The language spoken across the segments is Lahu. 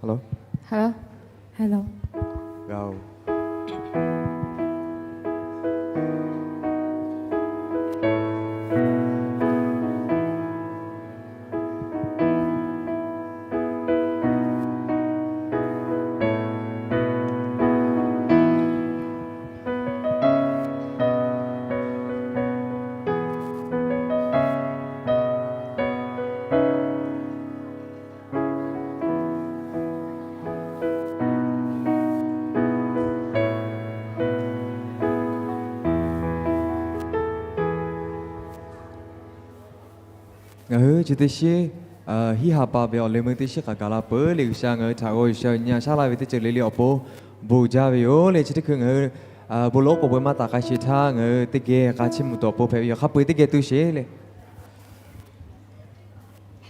Hello. Hello. Hello. Gao. Ngaˬ hui chi teˇ shiˉ hiˆ ha pa ve awˬ leh meuˇ teˇ shiˉ k'aꞈ gaˬ la peuˬ le. G'uiˬsha ngaˬ hui htaꞈ g'aw G'uiˬsha nyi a shaˉ laˇ ve teˇ ceuˬ le le awˬ pon bon jaˇ ve yoˬ le. Chi teˇ hkui ngaˬ hui bon lawˬ oˉ k'oˍ pui maˇ taˍ k'ai sheˍ htaˇ ngaˬ hui teˇ geh k'a chiˇ mvuh tuˬ awˬ pon hpehꞈ ve yoˬ. Hk'a peu-eˬ teˇ geh tu sheˍ le.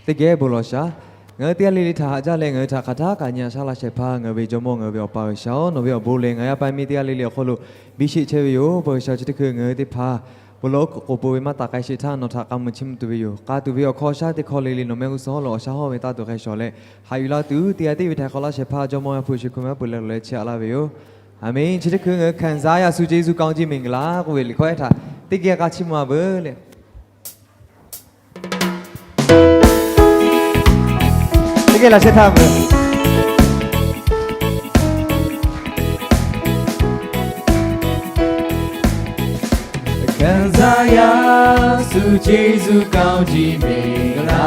Teˇ geh bon lawˬ shaˍ. Ngaˬ hui teˇ g'aˇ le le htaꞈ haꞈ jaˇ leh ngaˬ hui htaꞈ hk'aˬ htaˇ kaꞈ nyi a shaˉ laˇ shehˍ hpaˇ ngaˬ hui ve Jawˇmawˇ ngaˬ hui ve Awˬ pa G'uiˬsha-oˬ, nawˬ ve awˬ bon lehˬ ngaˬ yaˇ paˇ miˇ teˇ g'aˇ le le awˬ hk'aw lo biˇ sheˆ chehˇ ve yoˬ. Awˬ pa G'uiˬsha, chi teˇ hkui ngaˬ hui teˇ hpaˍ bon lawˬ oˉ k'oˍ pui ve maˇ taˍ k'ai sheˍ htaˇ nawˬ htaꞈ k'a mui chiˇ mvuh tuˬ ve yoˬ. K'a tuˬ ve awˬ hkawˇ shaˉ teˇ hkawˇ le le nawˬ mehˆ g'uˇ suhˍ hawˉ lo awˬ shaˉ hawˉ ve taˇ tuˬ hk'a shawˍ leh haꞈ yuˬ la tuˬ teˇ g'aˇ teˇ ve htaꞈ hk'awꞈ laˇ shehˍ hpaˇ Jawˇmawˇ Yaˇ hpu Yeˍsuˆ Hkriꞈ mehˆ g'uˇ suhˍ lo leh chiˇ aꞈ laˇ ve yoˬ. Aˍmenˍ. Chi teˇ hkui ngaˬ hui ခံစားရသော ကျေးဇူးကောင်းကြီးမင်္ဂလာ k'oˆ ve liꞈ hkawˇ ehˉ htaꞈ teˇ geh k'a chiˇ mvuh a veuˬ le. Teˇ geh laꞈ sheh htaˇ meuˬ. ခံစားရသော ကျေးဇူးကောင်းကြီးမင်္ဂလာ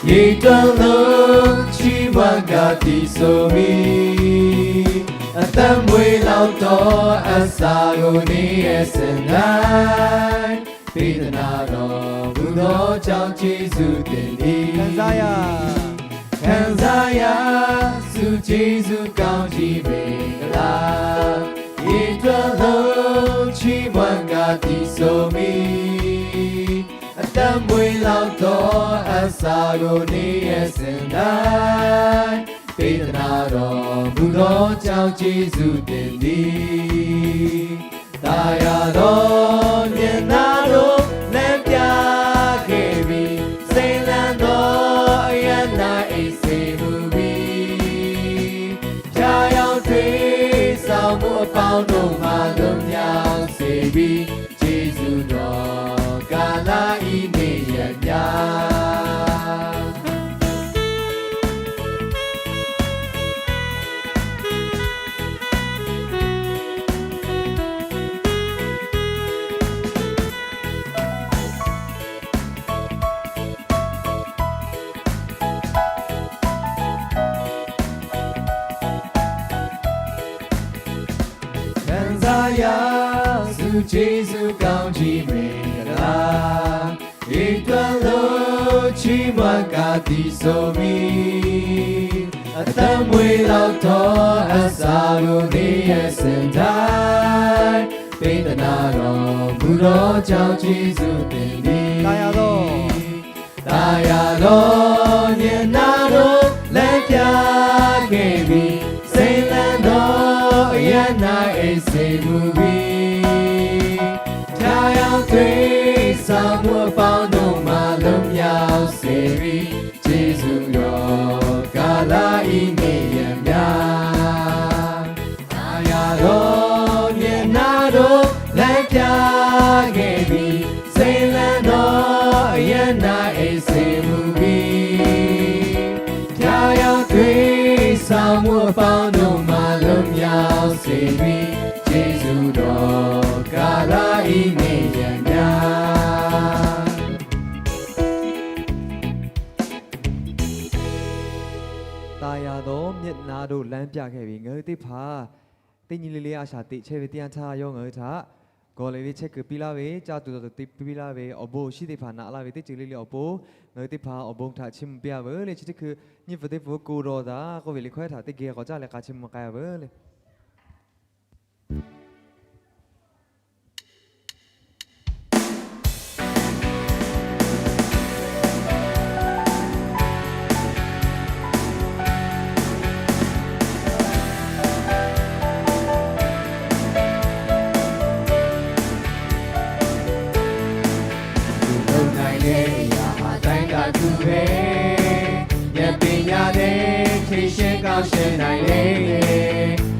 ရေတွက်လို့ချီးမွမ်းဂါတိဆိုမီ အသက်မွေးလောက်သော အစာကို နေ့ရက်စဉ်တိုင်း ပေးသနားတော်မူသောကြောင့် ကျေးဇူးတင်သည်။ ခံစားရ၊ ခံစားရသော ကျေးဇူးကောင်းကြီးမင်္ဂလာ ရေတွက်လို့ချီးမွမ်းဂါတိဆိုမီ အသက်မွေးလောက်သော အစာကို နေ့ရက်စဉ်တိုင်း ပေးသနားတော်မူသောကြောင့် ကျေးဇူးတင်သည်။ သာယာသောမျက်နှာတော် လမ်းပြခဲ့ပြီ။ စိမ်းလန်းသောအရပ်၌ အိပ်စေမှုပြီ။ ဖြာရောင်သွေးဆောင်မှု အပေါင်းတို့မှ လွတ်မြောက်စေပြီ။ ကျေးဇူးတော်ကာလ ဤနေ့ရက်များ။ ခံစားရသော ကျေးဇူးကောင်းကြီးမင်္ဂလာ ရေတွက်လို့ချီးမွမ်းဂါတိဆိုမီ အသက်မွေးလောက်သော အစာကို နေ့ရက်စဉ်တိုင်း ပေးသနားတော်မူသောကြောင့် ကျေးဇူးတင်သည်။ သာယာသော သာယာသောမျက်နှာတော် လမ်းပြခဲ့ပြီ။ စိမ်းလန်းသောအရပ်၌ အိပ်စေမှုပြီ။ ဖြာရောင်သွေးဆောင်မှု အပေါင်းတို့မှ လွတ်မြောက်စေပြီ။ ကျေးဇူးတော်ကာလ ဤနေ့ရက်များ။ သာယာသောမျက်နှာတော် လမ်းပြခဲ့ပြီ။ စိမ်းလန်းသောအရပ်၌ အိပ်စေမှုပြီ။ ဖြာရောင်သွေးဆောင်မှု အပေါင်းတို့မှ လွတ်မြောက်စေပြီ။ ကျေးဇူးတော်ကာလ ဤနေ့ရက်များ။ သာယာသောမျက်နှာတော် လမ်းပြခဲ့ပြီ။ ငါတို့သ့ၣ်တဖၣ် teˇ nyi le le a shaꞈ teꞈ chehˇ ve teˇ yanˇ htaˇ, yawˇ ngaˬ hui htaꞈ gawˬ lehˬ ve chehˇ kuiˬ piˇ laˇ ve, caˇ tuˬ dawˬ tuˬ te piˇ laˇ ve, awˬ bon awˬ shinˉ teˇ hpaˍ naꞈ laˇ ve teˇ ceuˬ le le awˬ pon ngaˬ hui teˇ hpaˍ awˬ bon htaꞈ chiˇ mvuh piˇ a veuˬ le. Chi teˇ hkui nyiˇ pfuhˍ teˇ pfuhˍ ko dawˬ taˍ k'oˆ ve liꞈ hkawˇ ehˉ htaꞈ teˇ geh k'awꞈ caˇ leh k'a chiˇ mvuh k'ai a veuˬ le. Sheh nai le,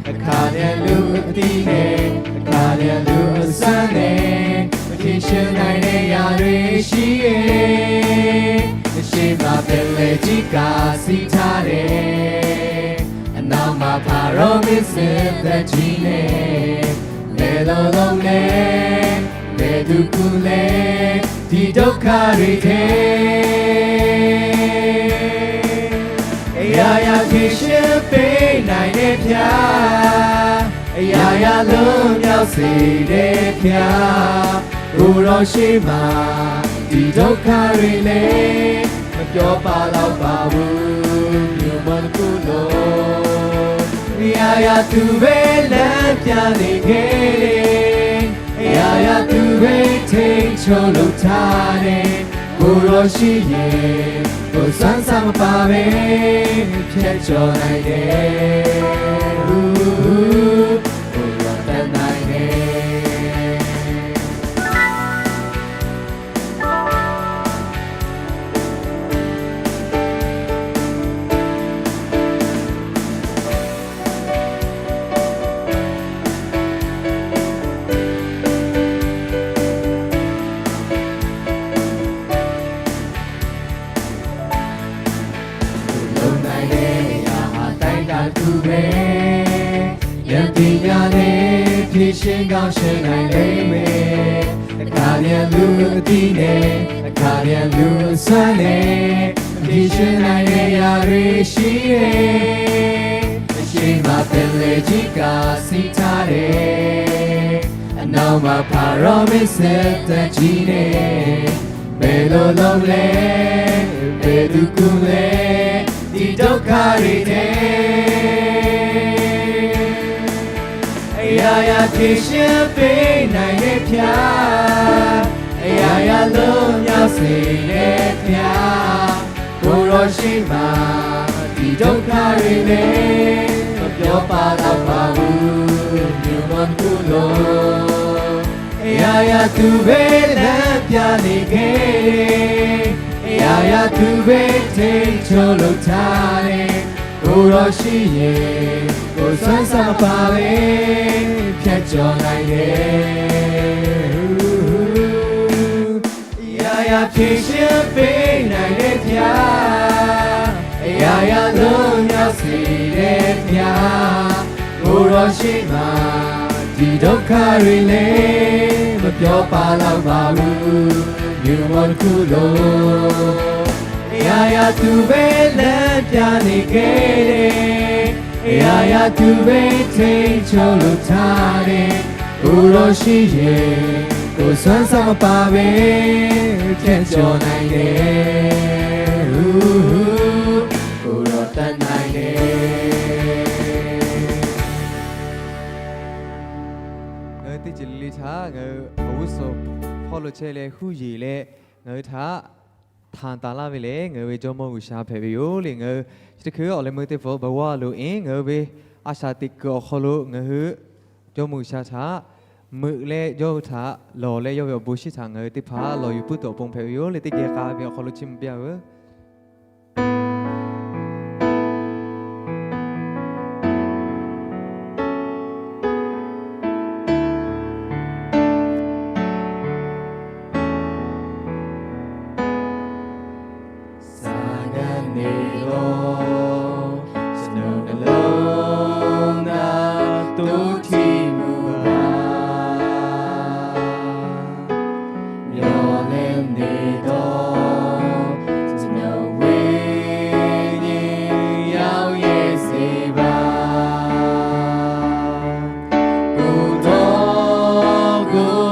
အခါလျှင်လူအသီးနှင့် အခါလျှင်လူအစွမ်းနှင့် မဖြေရှင်းနိုင်တဲ့ຢၢ်ရ့ရှိရဲ့။ အရှေ့မှာပင်လယ်ကြီးကစီးထားတယ်။ အနောက်မှာဖာရောမင်းစစ်တပ်ကြီးနဲ့ ဘယ်လိုလုပ်လဲ ဘယ်သူကူလဲ ဒီဒုက္ခတွေထဲ အရာရာဖြေရှင်းပေးနိုင်တဲ့ဘုရား အရာရာလွတ်မြောက်စေတဲ့ဘုရား ကိုယ်တော်ရှေ့မှာ ဒီဒုက္ခတွေလည်း မပြောပလောက်ပါဘူး မြို့မတစ်ခုလုံး အရာရာသူပဲလမ်းပြနေခဲ့တယ် အရာရာသူပဲထိန်းချုပ်လုပ်ထားတယ် ကိုယ်တော်ရှိရင် ကိုယ်စွမ်းစားမပါပဲ ဖြတ်ကျော်နိုင်တယ် ကိုယ်တော်တတ်နိုင်တယ် လုပ်နိုင်တဲ့အရာဟာတိုင်းတာတစ်ခုပဲ ဉာဏ်ပညာနဲ့ဖြေရှင်းကောင်းရှင်းနိုင်လိမ့်မယ် အခါလျှင်လူအသီးနဲ့ အခါလျှင်လူအစွမ်းနဲ့ ဖြေရှင်းနိုင်တဲ့အရာတွေရှိတယ် အရှေ့မှာပင်လယ်ကြီးကစီးထားတယ်အနောက်မှာဖာရောမင်းစစ်တပ်ကြီးနဲ့ ဘယ်လိုလုပ်လဲ ဘယ်သူကူလဲ ဒီဒုက္ခတွေထဲ အရာရာဖြေရှင်းပေးနိုင်တဲ့ဘုရား အရာရာလွတ်မြောက်စေတဲ့ဘုရား ကိုယ်တော်ရှိမှ ဒီဒုက္ခတွေလည်း မပြောပလောက်ပါဘူး မြို့မတစ်ခုလုံး အရာရာသူပဲလမ်းပြနေခဲ့တယ် အရာရာသူပဲထိန်းချုပ်လုပ်ထားတယ် ကိုယ်တော်ရှိရင် ကိုယ်စွမ်းစားပါပဲ ဖြတ်ကျော်နိုင်တယ် အရာရာဖြေရှင်းပေးနိုင်တဲ့ဘုရား အရာရာလွတ်မြောက်စေတဲ့ဘုရား ကိုယ်တော်ရှိမှ ဒီဒုက္ခတွေလည်း မပြောပလောက်ပါဘူး မြို့မတစ်ခုလုံး အရာရာသူပဲလမ်းပြနေခဲ့တယ် အရာရာသူပဲထိန်းချုပ်လုပ်ထားတယ် ကိုယ်တော်ရှိရင် ကိုယ်စွမ်းစားမပါပဲ ဖြတ်ကျော်နိုင်တယ် ကိုယ်တော်တတ်နိုင်တယ် Ngaˬ hui teˇ ceuˬ le le htaꞈ ngaˬ hui awˬ g'uˇ suhˍ hpawˇ lo chehˇ leh huˉ yeˬ leh ngaˬ hui htaꞈ htanˍ taˍ laˇ ve lehˬ, ngaˬ hui ve Jawˇmawˇ G'uiˬsha hpehꞈ ve yoˬ le. Ngaˬ hui chi teˇ hkui awˬ leh meuˇ teˇ hpfuh baˬ g'awˇ lo eˬ, ngaˬ hui ve a shaꞈ teꞈ kuiˬ awˬ hk'aw lo ngaˬ hui Jawˇmawˇ G'uiˬsha htaꞈ meuꞈ leh yawˇ hui htaꞈ lawˬ leh yawˇ ve awˬ bon shinˉ htaꞈ ngaˬ hui teˇ hpaˍ lawˬ yuˬ puiˉ tuˬ awˬ pon hpehꞈ ve yoˬ le. Teˇ geh k'a ve awˬ hk'aw lo chiˇ mvuh piˇ-a veuˬ. Saˍtanˍ န့ၣ်တော့ ကျွန်တော်နှလုံးသား သိုးထီႇမူပါ။ မျှော်လင့်နေသော ကျွန်တော်ဝိညာဉ် ရောက်ရဲ့စေပါ။ ကိုယ်တော်ကို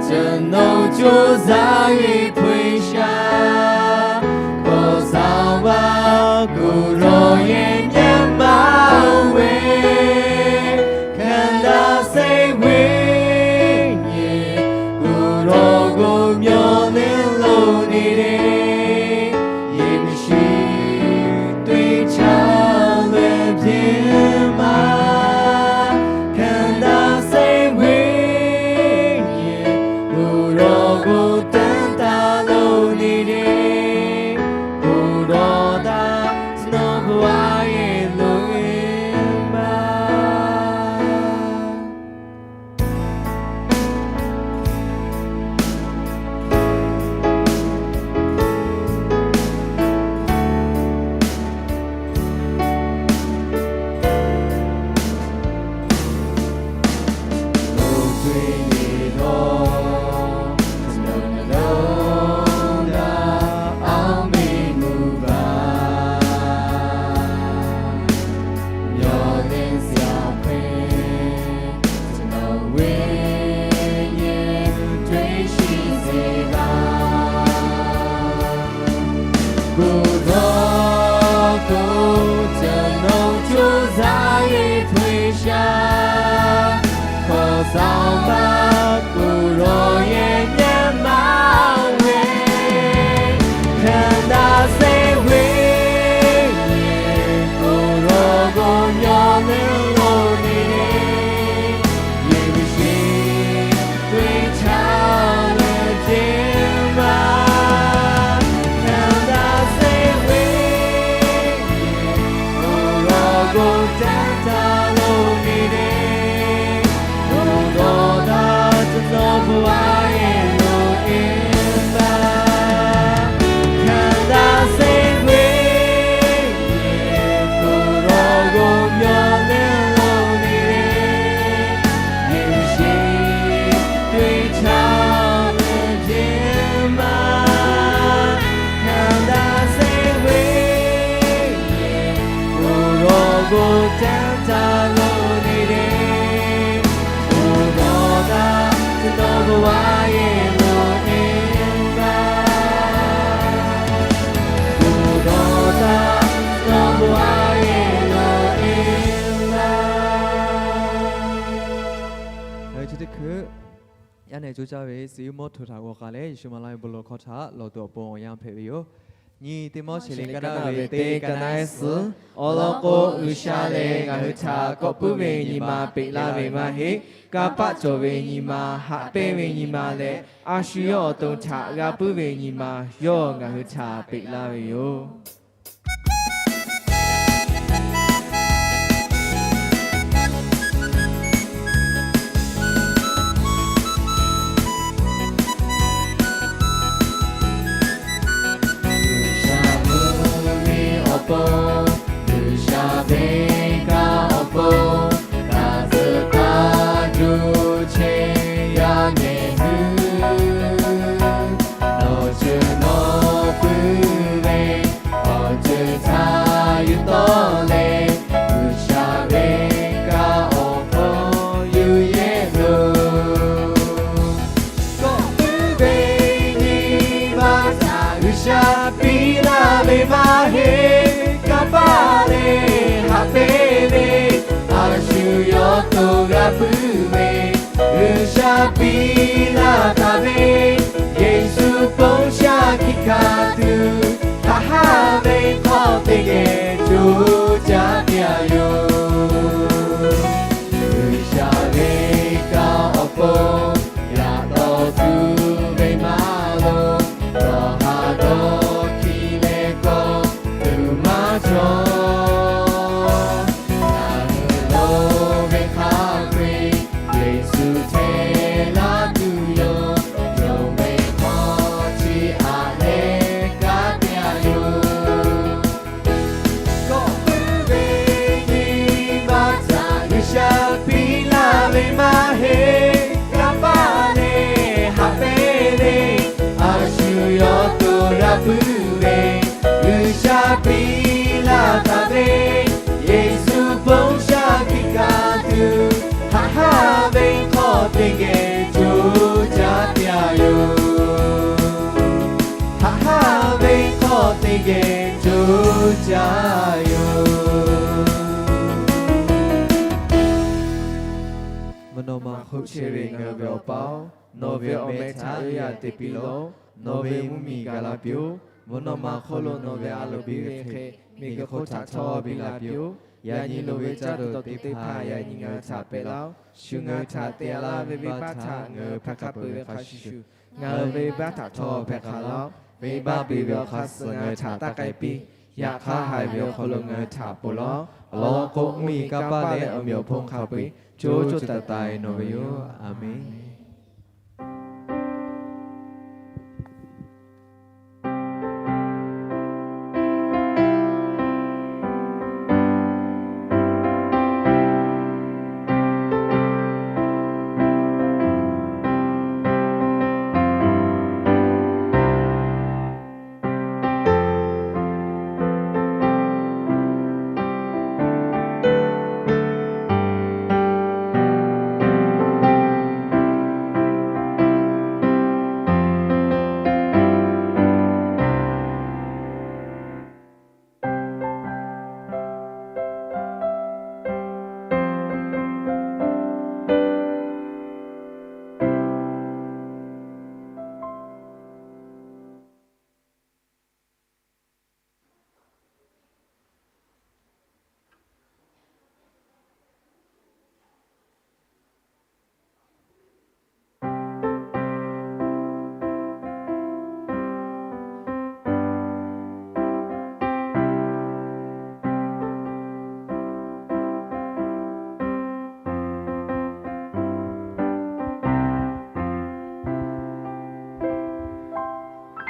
ကျွန်တော်ကြိုးစား၍ ဖွင့်ရှာ ခေါ်ဆောင်ပါ ကိုယ်တော်ရဲ့ မျက်မှောက်ဝဲ ခန္ဓာစိတ်ဝိညာဉ် ကိုယ်တော်ကိုမျှော်လင့်လို့နေတယ်။ ရေမရှိသွေးချလွယ်ပြင်မှာ ခန္ဓာစိတ်ဝိညာဉ် ကိုယ်တော်ကိုတမ်းတာလို့နေတယ်။ ကိုယ်တော်သာကျွန်တော်ဘဝရဲ့ Yaˇ nehˬ co caˇ ve suh yuˇ mawˇ htoꞈ htaꞈ g'aw k'ai leh, Yeˍsuˆ maˍ laˇ ve bon lawˬ hkawˇ htaꞈ lawˬ tuˬ awˬ pon awˬ yanˇ hpehꞈ ve yoˬ. Nyi teˇ mawˇ sheˍ le kaˇ naˆ ve teˇ kaˇ naˆ suhˉ, awˬ lawn k'o, G'uiˬsha lehˬ ngaˬ hui htaꞈ kawꞈ puiˉ ve nyi ma peꞈ laˇ ve maˇ heˆ. Kanˇ paˆ cawˬ ve nyi ma, haꞈ pehnˇ ve nyi ma leh, a shu yawˇ awˬ to htaꞈ g'a puiˉ ve nyi ma yawˇ ngaˬ hui htaꞈ peꞈ laˇ ve yoˬ. G'uiˬsha mvuhˇmiˬ awˬ pon, G'uiˬsha venˇ kaˆ awˬ pon, kaꞈ tcuh taˍ juˇ chehˇ yaˇ nehˬ hui, nawˬ ceuˬ nawˬ puiˉ ve awˬ ceuˬ htaꞈ yuˬ tawˆ leh, G'uiˬsha venˇ kaˆ awˬ hk'aw yuˬ yehˇ loˬ. Kawꞈ puiˉ ve nyi ma htaꞈ G'uiˬsha piˇ laˇ ve maˇ heˆ. Kanˇ paˆ leh haꞈ pehnˇ ve, a shu yawˇ to g'a puiˉ ve, G'uiˬsha piˇ laˇ taˍ ve, Yeˍsuˆ bon shaˉ hkiˆ hkanˍ tuˬ, haꞈ haˉ ve hk'aw teˇ geh co caˇ piˇ a yoˬ. G'uiˬsha venˇ kaˆ awˬ pon yaꞈ taw tuˬ ve maˇ loˍ. Dawˬ haˍ dawˇ hkiˇ leh kawˆ tuˬ maˇ cawˬ. Ngaˬ hui lo ve hk'a peu-eˬ, Yeˍsuˆ hteˇ laˇ tuˬ yoˬ. Yonˍ ve hk'aw chi aꞈ leh kaˇ piˇ a yoˬ. Kawꞈ puiˉ ve nyi ma htaꞈ G'uiˬsha piˇ laˇ ve maˇ heˆ. Kanˇ paˆ leh haꞈ pehnˇ ve, a shu yawˇ to g'a puiˉ ve, G'uiˬsha piˇ laˇ taˍ ve, Yeˍsuˆ bon shaˉ hkiˆ hkanˍ tuˬ, haꞈ haˉ ve hk'aw teˇ geh co caˇ piˇ a yoˬ. Haꞈ haˉ ve hk'aw teˇ geh co caˇ yoˬ. Mvuhˇ naw ma hk'oˆ chehˇ ve ngaˬ hui ve Awˬ pa-oˬ, nawˬ ve awˬ meh htaꞈ yawˇ yaꞈ te piˇ lawˬ. Nawˬ ve mvuhˇmiˬ gaˬ la piˇ-oˆ. Mvuhˇ naw ma hk'oˆ lo nawˬ ve a loˍ piˇ ve hk'e, miˬguiˬ hk'oˆ htaꞈ htawˇ biˇ la piˇ-oˆ. Yaꞈ nyi loˍ ve caˇ tuˬ dawˬ tuˬ teˇ hpaˍ yaꞈ nyi ngaˬ hui htaꞈ pehˍ laˇ-oˆ. Shu ngaˬ hui htaꞈ te laˇ ve venˇbaˆ htaꞈ ngaˬ hui hpaˇ hk'a peu-eˬ ve hk'a shuˍ shuˍ, ngaˬ hui venˇbaˆ htaꞈ htawˇ hpehꞈ hk'a laˇ-oˆ. Venˇbaˆ piˇ ve awˬ hk'aˇ suh ngaˬ hui htaꞈ taˇ k'ai piˇ. Yaꞈ hk'aˇ haiˬ ve awˬ hk'aw lo ngaˬ hui htaꞈ ponˬ laˇ-oˆ. Awˬ lawn k'o, mvuhˇmiˬ, kanˇ paˆ leh awˬ meꞈ awˬ hponˇ hk'a peu-eˬ co co taiˍ taiˍ nawˬ ve yoˬ. A menˬ.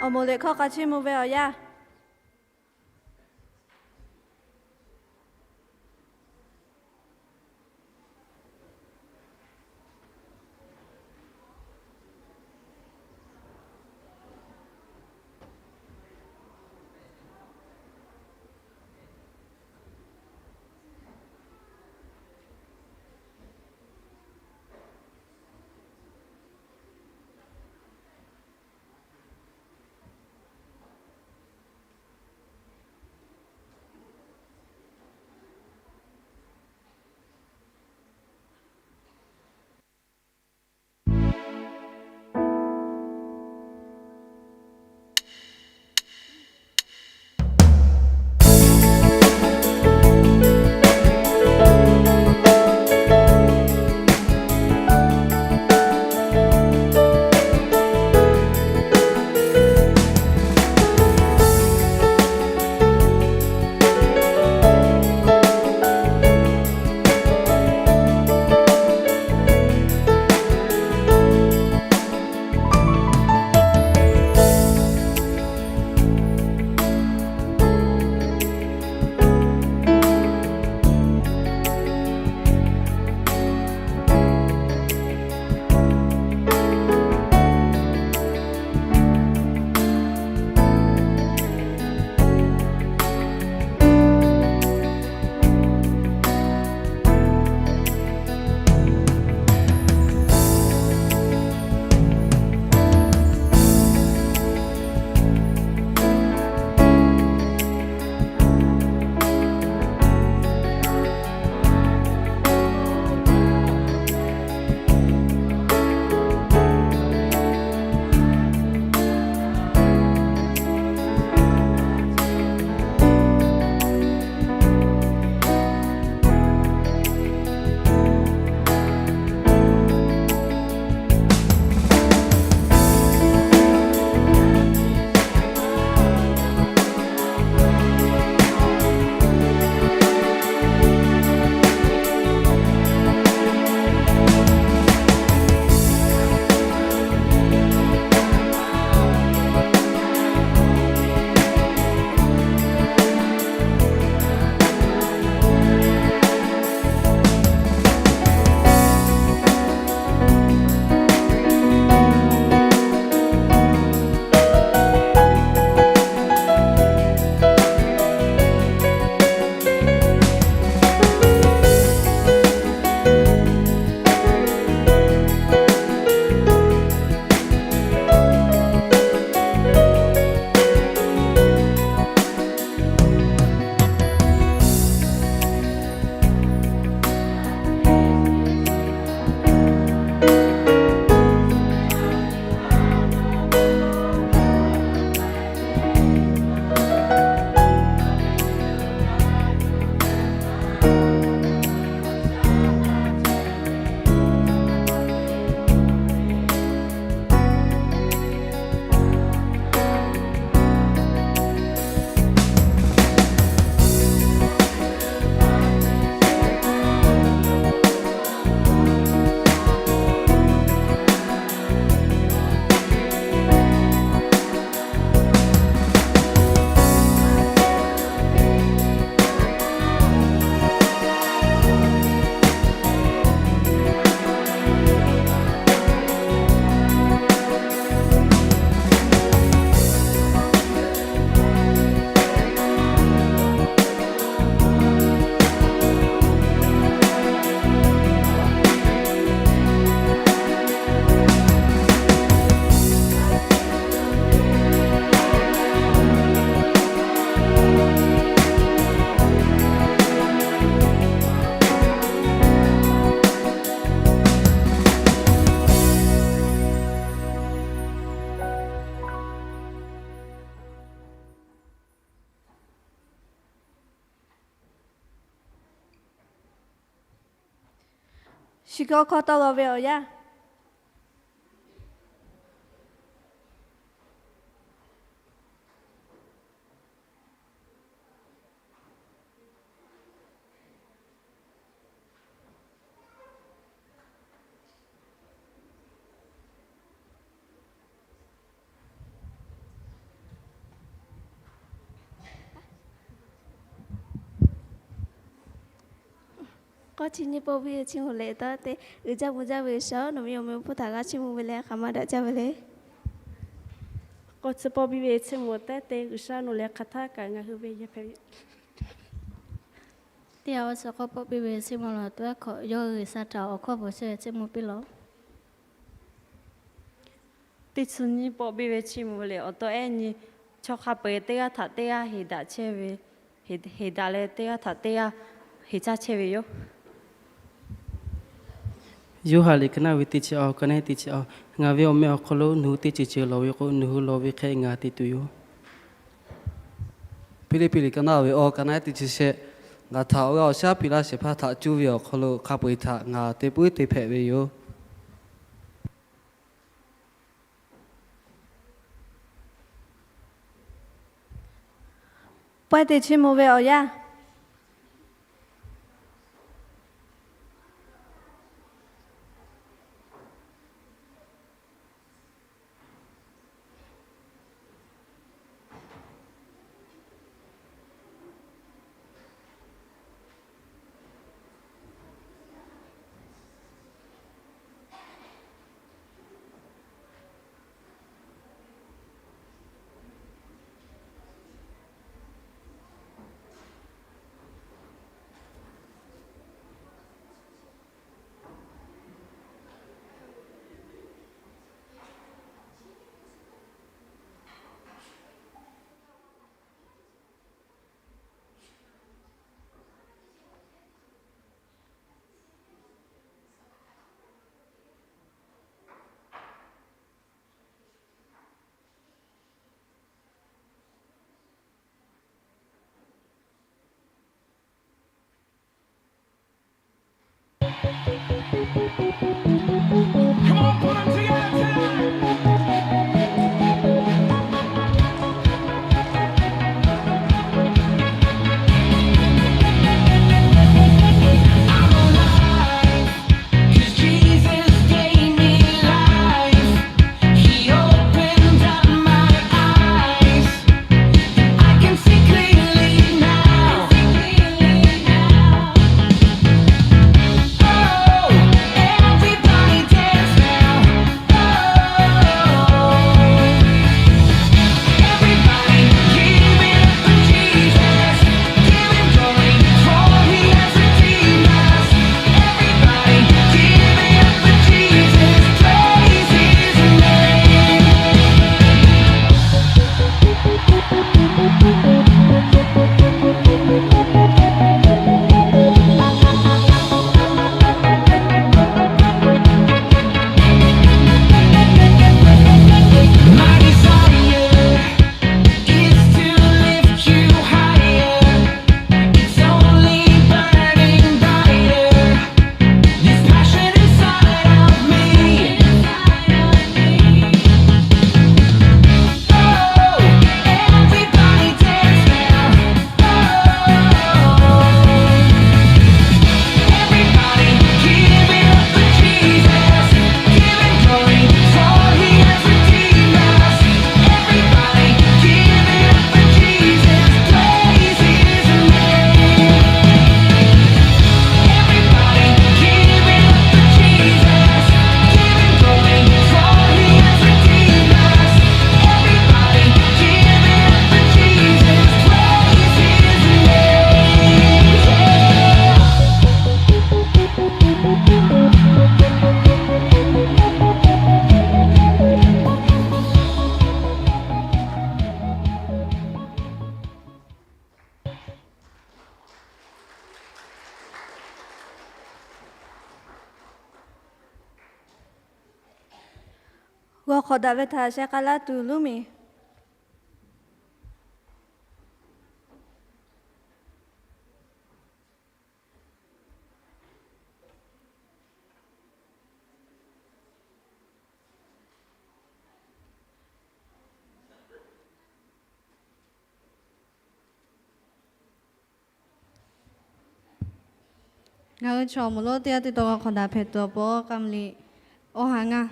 Awˬ moˍ lehˬ hkawˇ k'a chiˇ mvuh ve awˬ yaˇ. Shu hkawˇ hkawˇ tawˆ la ve awˬ yanˇ. K'awˇ chi nyiˇ pawˆ piˇ ve chiˇ mvuh leh tawˇ te, uiˍ jaˇ mvuh jaˇ ve G'uiˬsha, nawˬ ve awˬ meh awˬ hpawˇ htaꞈ g'a chiˇ mvuh ve leh hk'aˬ ma daꞈ jaˇ ve le. K'awˇ chi pawˆ piˇ ve chiˇ mvuh tehˉ te, G'uiˬsha nawˬ leh hk'aˬ htaˇ kaꞈ ngaˬ hui ve yehˬ hpehꞈ ve Teˇ g'aˇ awˬ suhˍ k'awˇ pawˆ piˇ ve chiˇ mvuh lawˬ, tawˇ hkawꞈ yawˇ hui G'uiˬsha htaꞈ awˬ hkawˇ bvuhˬ chehˇ ve chiˇ mvuh piˇ lawˬ. Teˇ chi nyiˇ pawˆ piˇ ve chiˇ mvuh lehˬ, awˬ taw ehˉ nyi chaw hk'a peu-eˬ teˇ g'aˇ htaꞈ teˇ g'aˇ heˍ daꞈ chehˇ ve, heˍ daꞈ leh teˇ g'aˇ htaꞈ teˇ g'aˇ heˍ caˇ chehˇ ve yoˬ. Yoˇhanˬ liꞈ ka naˆ ve teˇ chi awˬ, ka naˆ teˇ chi awˬ, ngaˬ ve awˬ meh awˬ hk'aw lo nawˬ hui teˇ ceuˬ ceuˬ lawˬ ve k'o, nawˬ hui lawˬ ve hk'e ngaˬ te tuˬ yoˬ. Hpiˇliˇpiˆ liꞈ ka naˆ ve awˬ, ka naˆ teˇ chi shehˆ, ngaˬ htaꞈ awˬ g'aˇ awˬ shaˉ piˇ laˇ shehˍ hpaˇ htaꞈ cuˇ ve awˬ hk'aw lo hk'a peu-eˬ htaꞈ ngaˬ te puiˉ te hpehꞈ ve yoˬ. Pawehˇ te chiˇ mvuh ve awˬ yanˇ. G'aw hk'awꞈ daꞈ ve htaꞈ sheh k'ai laˇ tuˬ lonˉ miˬ. Ngaˬ hui chaw awˬ moˍ lonˉ teˇ g'aˇ teˇ taw hk'aw daꞈ hpehꞈ tuˬ awˬ pon, k'a mvuh liꞈ awˬ ha ngaˇ.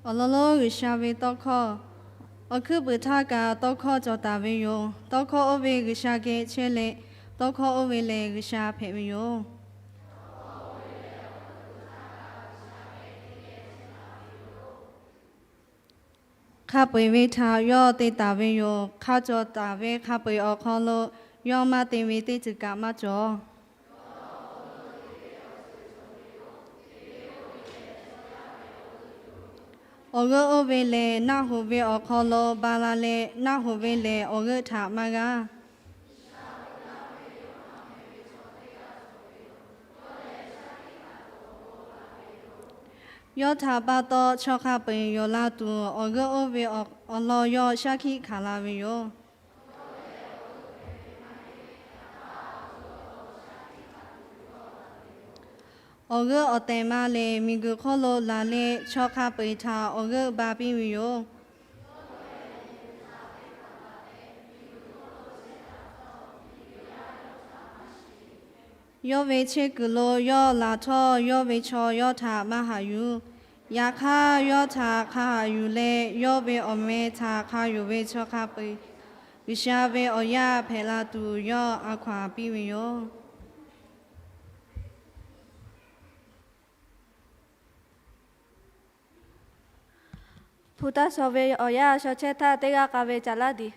Awˬ lawn lonˉ G'uiˬsha ve tawˇ hkawˇ, awˬ hkuiˉ puiˍ htaˇ kaꞈ tawˇ hkawˇ cawˬ taˍ ve yoˬ. Tawˇ hkawˇ oˇ ve G'uiˬsha geh chehˇ leh, tawˇ hkawˇ oˇ ve lehˬ G'uiˬsha hpehꞈ ve yoˬ. Hk'a peu-eˬ ve htaꞈ yawˇ te taˍ ve yoˬ. Hk'a cawˬ taˍ ve hk'a peu-eˬ awˬ hk'aw lo yawˇ maˇ te ve teˇ ceuˬ kaꞈ maˇ cawˬ. Awˬ g'euˆ oˇ ve lehˬ, naˆ hoꞈ ve awˬ hk'aw lo ba la leh, naˆ hoꞈ ve lehˬ awˬ g'euˆ htaꞈ maˇ g'a. Yawˇ htaꞈ pa taw chaw hk'a peu-eˬ yonˍ la tuˬ, awˬ g'euˆ oˇ ve awˬ lawn yawˇ shaˉ hkiˆ hkanˍ la ve yoˬ. Awˬ g'euˆ awˬ tehˬ ma lehˬ, miˬguiˬ hk'oˆ lo laˬ leh, chaw hk'a peu-eˬ htaꞈ awˬ g'euˆ ba piˇ ve yoˬ. Yawˇ ve chehˇ kuiˬ lo yawˇ laˬ htawˇ, yawˇ ve chaw yawˇ htaꞈ maˇ haꞈ yuˬ. Yaꞈ hk'aˇ, yawˇ htaꞈ hk'a haꞈ yuˬ leh, yawˇ ve awˬ meh htaꞈ hk'a yonˍ ve chaw hk'a peu-eˬ G'uiˬsha ve awˬ yaˇ hpehꞈ la tuˬ, yawˇ a hkaw-anˬ piˇ ve yoˬ. Hpu taˇ shawˍ ve awˬ yanˇ shaw chehˇ htaˇ, teˇ g'aˇ k'a ve caꞈ laˇ diˬ.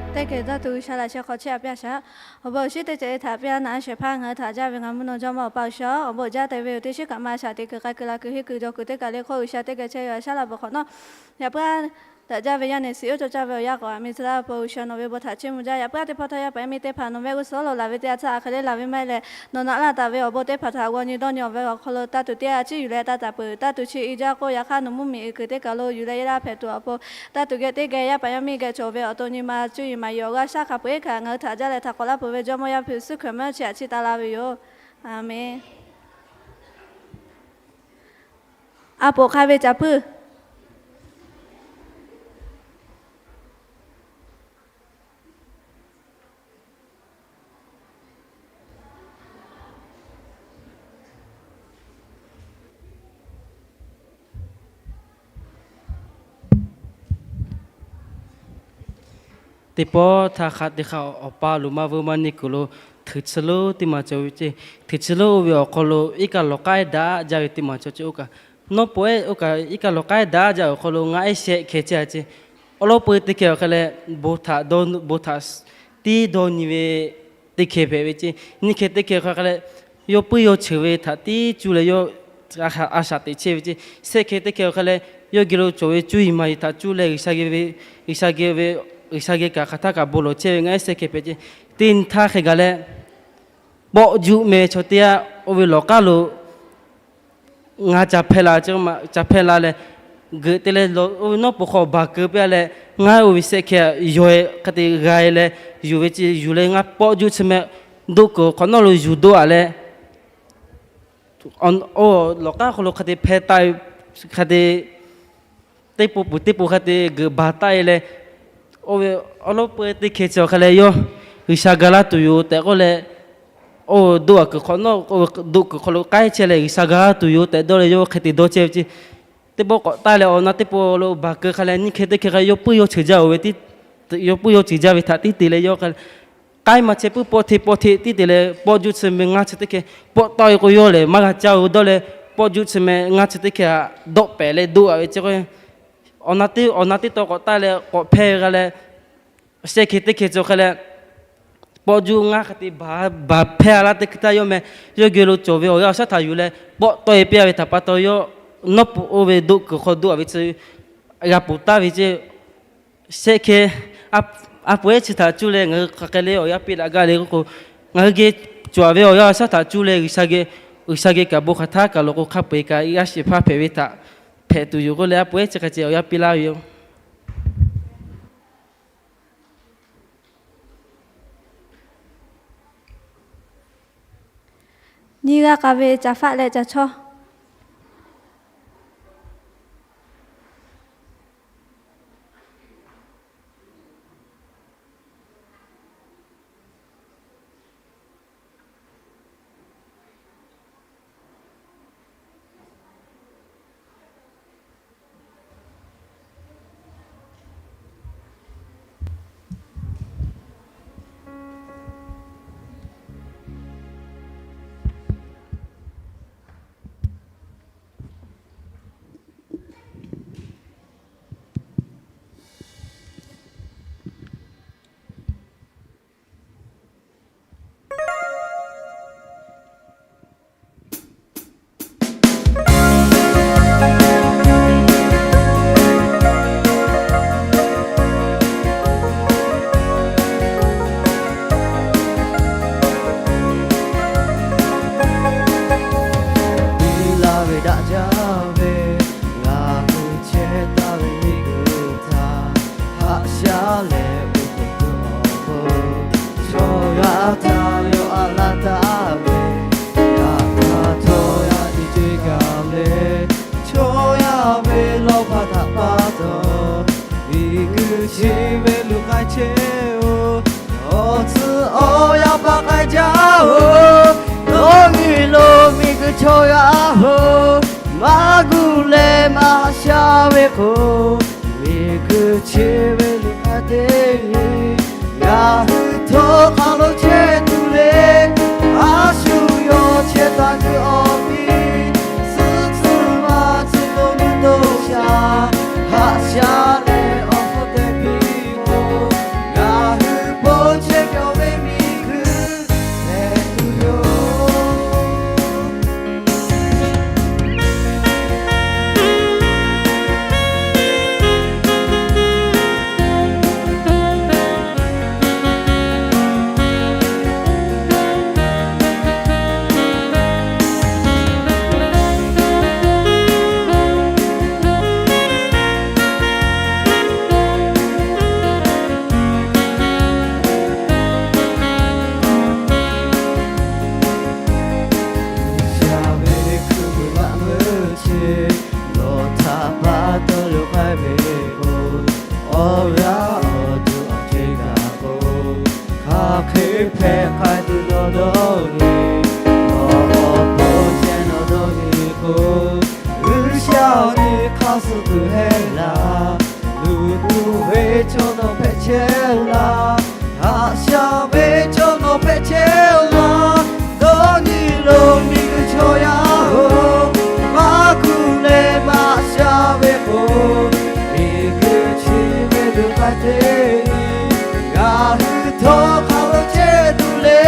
Teˇ geh daˇ tuˬ G'uiˬsha laꞈ sheh hk'aw chehˇ a piˇ a shaꞈ. Awˬ bon awˬ shinˉ teˇ ceuˬ e htaꞈ piˇ a naꞈ a shehˍ hpaˇ ngaˬ hui htaꞈ jaˇ ve ngaˬ mvuhˇ naw jawˇmawˇ Awˬ pa G'uiˬsha-oˬ, awˬ bon jaˇ te ve yoˬ. Teˇ shinˉ kaꞈ ma shaꞈ teꞈ kuiˬ k'ai kuiˬ la kuiˬ henˇ kuiˬ jaw kuiˬ teˇ kaˬ le hk'oˆ G'uiˬsha teˇ geh chehˇ ve awˬ shaˉ laˇ peuˬ hk'awꞈ nawˉ, yaꞈ puiˉ daꞈ jaˇ ve yaˇ neˬ suhˍ oˇ cawˬ caˇ ve awˬ yanˇ k'awꞈ aˬ miˬ tcuh laˇ peuˬ. G'uiˬsha nawˬ ve bon htaꞈ chiˇ mvuh jaˇ. Yaꞈ puiˉ teˇ hpawˇ htawˇ yaˇ paˍ yaˇ miˇ teˇ hpaˍ nawˬ mehˆ g'uˇ suhˍ lo laˬ ve teˇ yanˇ htaˇ a hk'e le laˬ ve maˇ heˆ leh, nawˬ naꞈ laˇ taˍ ve awˬ bon teˇ hpaˍ htaꞈ g'aw nyi dawˇ nyi awˬ ve awˬ hk'aw lo taˇ tuˬ teˇ g'aˇ ciˉ yuˬ leh taˇ taˍ peuˬ. Taˇ tuˬ chi i jaˇ k'o, yaꞈ hk'aˇ nawˬ mvuhˇmiˬ uiˍ kuiˬ teˇ kaˬ lo yuˬ leh yaˇ laˇ hpehꞈ tuˬ awˬ pon, taˇ tuˬ geh teˇ geh yaˇ paˍ yaˇ miˇ geh cawˬ ve awˬ to nyi ma cuˇ yiˍ maˍ yiˍ awˬ g'aˇ shaˉ hk'a peu-eˬ kaꞈ ngaˬ hui htaꞈ jaˇ leh htaꞈ k'awꞈ laˇ peuˬ ve Jawˇmawˇ Yaˇ hpu Yeˍsuˆ Hkriꞈ mehˆ chi htaꞈ chiˇ taˍ la ve yoˬ. Aˬmenˍ. A poꞈ hk'a ve caꞈ puiˇ. Teˇ pawˆ htaˇ hk'a te hk'a awˬ pa loˍ maˇ veuˇ maˇ neˇ kuiˬ lo hteꞈ chi lonˉ teˇ maˬ cawˬ ve ceˇ. Hteꞈ chi lonˉ oˇ ve awˬ hk'aw lo iˉ kaˆ lawˬ k'aˉ daꞈ jaˇ ve teˇ maˬ cawˬ ceˇ. Oˇ kaꞈ nawˉ pawehˇ oˇ kaꞈ iˉ kaˆ lawˬ k'aˉ daꞈ jaˇ ve awˬ hk'aw lo ngaˬ ehˉ shehˆ hkeh chehˇ a ceˇ. Awˬ lawn peu teˇ hkeh awˬ hk'e leh bon htaꞈ dawˇ, bon htaꞈ tiˉ dawˇ nyi ve teˇ hkeh hpehꞈ ve ceˇ. Nyiˇ hkeh teˇ hkeh hk'a hk'e leh yawˇ puiˉ yawˇ ceuˬ ve htaꞈ tiˉ cuˇ leh yawˇ a shaꞈ teꞈ chehˇ ve ceˇ. Shehˆ hkeh teˇ hkeh awˬ hk'e leh yawˇ geh lo cawˬ ve cuˇ yiˍ maˍ yiˍ htaꞈ cuˇ leh G'uiˬsha geh ve, G'uiˬsha geh ve, G'uiˬsha geh kaꞈ hk'aˬ htaˇ kaꞈ bon lawˬ chehˇ ve ngaˬ ehˉ shehˆ hkeh hpehꞈ ceˇ. Teˇ nyi htaˇ hk'e gaˬ leh, pawˆ juˆ meh chaw teˇ g'aˇ oˇ ve lawˬ k'aˉ lo ngaˬ ca hpehˇ la, ca hpehˇ la leh, geuꞈ te leh oˇ ve nawˉ pon hk'aw baˬ keu piˇ a leh, ngaˬ oˇ ve shehˆ hkeh yawˬ e hk'e te g'a e leh, yuˬ ve ceˇ. Yuˬ leh ngaˬ pawˆ juˆ chi meh doˆ kuiˬ hk'awꞈ nawˉ lo yuˬ doˆ a leh, oˇ lawˬ k'aˉ hk'aw lo hk'a te hpehˇ taˆ, hk'a te teˇ po puˬ teˇ po hk'a te geuꞈ baˬ taˆ e leh, oˇ ve awˬ lawn peu teˇ hkeh chi awˬ hk'e leh yawˇ G'uiˬsha ga laˇ tuˬ yoˬ tehꞈ k'oˆ leh, oˇ doˆ a kuiˬ hk'awꞈ nawˉ, doˆ kuiˬ hk'aw lo k'aiˉ chehˇ leh G'uiˬsha ga laˇ tuˬ yoˬ tehꞈ dawˇ leh yawˇ hk'e te dawˇ chehˇ ve ceˇ. Teˇ pawˆ k'awꞈ taˆ leh awˬ na teˇ pawˆ lo baˬ keu hk'a leh nyiˇ hkeh teˇ hkeh hk'a yawˇ puiˉ yawˇ ceuˬ jaˇ oˬ ve, yawˇ puiˉ yawˇ ceuˬ jaˇ ve htaꞈ tiˉ te leh yawˇ hk'a k'aiˉ maˇ chehˇ puiˉ pawˆ hteˇ pawˆ hteˇ tiˉ te leh pawˆ juˆ chi meh ngaˇ chi teˇ hkeh pawˆ tawˆ e k'o yawˇ lehˬ maˇ g'a caˇ oˬ dawˇ leh, pawˆ juˆ chi meh ngaˇ chi teˇ hkeh dawˆ pehˍ leh doˆ a ve ceˇ k'o, awˬ na teˇ, awˬ na teˇ taw k'awꞈ taˆ leh k'awꞈ hpehˇ g'a leh, shehˆ hkeh teˇ hkeh chi awˬ hk'e leh, pawˆ juˆ ngaˇ hk'a te baˬ hpehˇ a laˇ teˇ hkui htaˇ yawˇ meh, yawˇ geh lo cawˬ ve awˬ g'aˇ awˬ shaˉ htaꞈ yuˬ leh pawˆ tawˆ e piˇ a ve htaꞈ pa taw yawˇ nawˉ pon oˇ ve doˆ kuiˬ hk'aw doˆ a ve chi g'a ponˬ taˍ ve ceˇ. Shehˆ hkeh a poꞈ ehˉ chi htaꞈ cuˇ leh ngaˬ hui hk'aˬ hk'e le awˬ yanˇ piˇ daꞈ gaˇ le k'oˆ k'o, ngaˬ hui geh cawˬ ve awˬ g'aˇ awˬ shaˉ htaꞈ cuˇ leh G'uiˬsha geh, G'uiˬsha geh kaꞈ bon hk'aˬ htaˇ kaꞈ lawˬ k'o hk'a peu-eˬ kaꞈ yaˇ shehˍ hpaˇ hpehꞈ ve htaꞈ hpehꞈ tuˬ yoˬ k'oˆ leh a poꞈ ehˉ chi hk'a ceh awˬ yanˇ piˇ laˇ ve yoˬ. Nyiˇ g'aˇ k'a ve ca faˆ leh ca chawˇ. Piˇ laˇ ve daꞈ jaˇ ve, ngaˬ hui chehˇ taˍ ve miˬguiˬ htaꞈ haꞈ shaˉ leh oˉ k'oˍ pui awˬ pon, chaw yaˇ htaꞈ yawˇ aꞈ laˇ taˍ ve, yaꞈ hk'aˇ htawˇ yaˇ nyi ceˇ kaꞈ leh, chaw yaˇ ve lawˇ hpaˇ htaꞈ pa taw, miˬguiˬ chi ve luˬ k'ai chehˇ oˬ. Awˬ tcuhˉ awˬ yaˇ paˍ k'ai jaˇ oˬ. Nawˬ nyi lo miˬguiˬ chaw yaˇ hoˬ, maˇ gu leh maˇ shaˉ ve k'o, miˬguiˬ chi ve luˬ k'ai teˇ nyi, ngaˬ hui htawˇ hk'a lo chehˇ tuˬ le. A shu yawˇ chehˇ taˍ kuiˬ awˬ piˇ, suhˉ tcuhˉ maˇ tcuhˉ lo nuˇ to shaˍ, haꞈ shaˉ leh awˬ hk'aw te piˇ k'o, ngaˬ hui Hpehꞈ k'ai tuˬ nawˬ dawˇ ve, awˬ bon chehˇ nawˬ dawˇ ve k'o, G'uiˬsha awˬ nyi hk'aˇ suh tuˬ heˆ laˇ. Luˬ tuˬ ve chaw nawˬ hpehꞈ chehˇ-oˆ laˇ. Haꞈ sha ve chaw nawˬ hpehꞈ chehˇ-oˆ laˇ. Dawˇ nyi lo miˬguiˬ chaw yaˇ-oˬ, maˇ gu leh maˇ sha ve k'o, miˬguiˬ chi ve luˬ k'ai te, ngaˬ hui htawˇ hk'a lo chehˇ tuˬ le.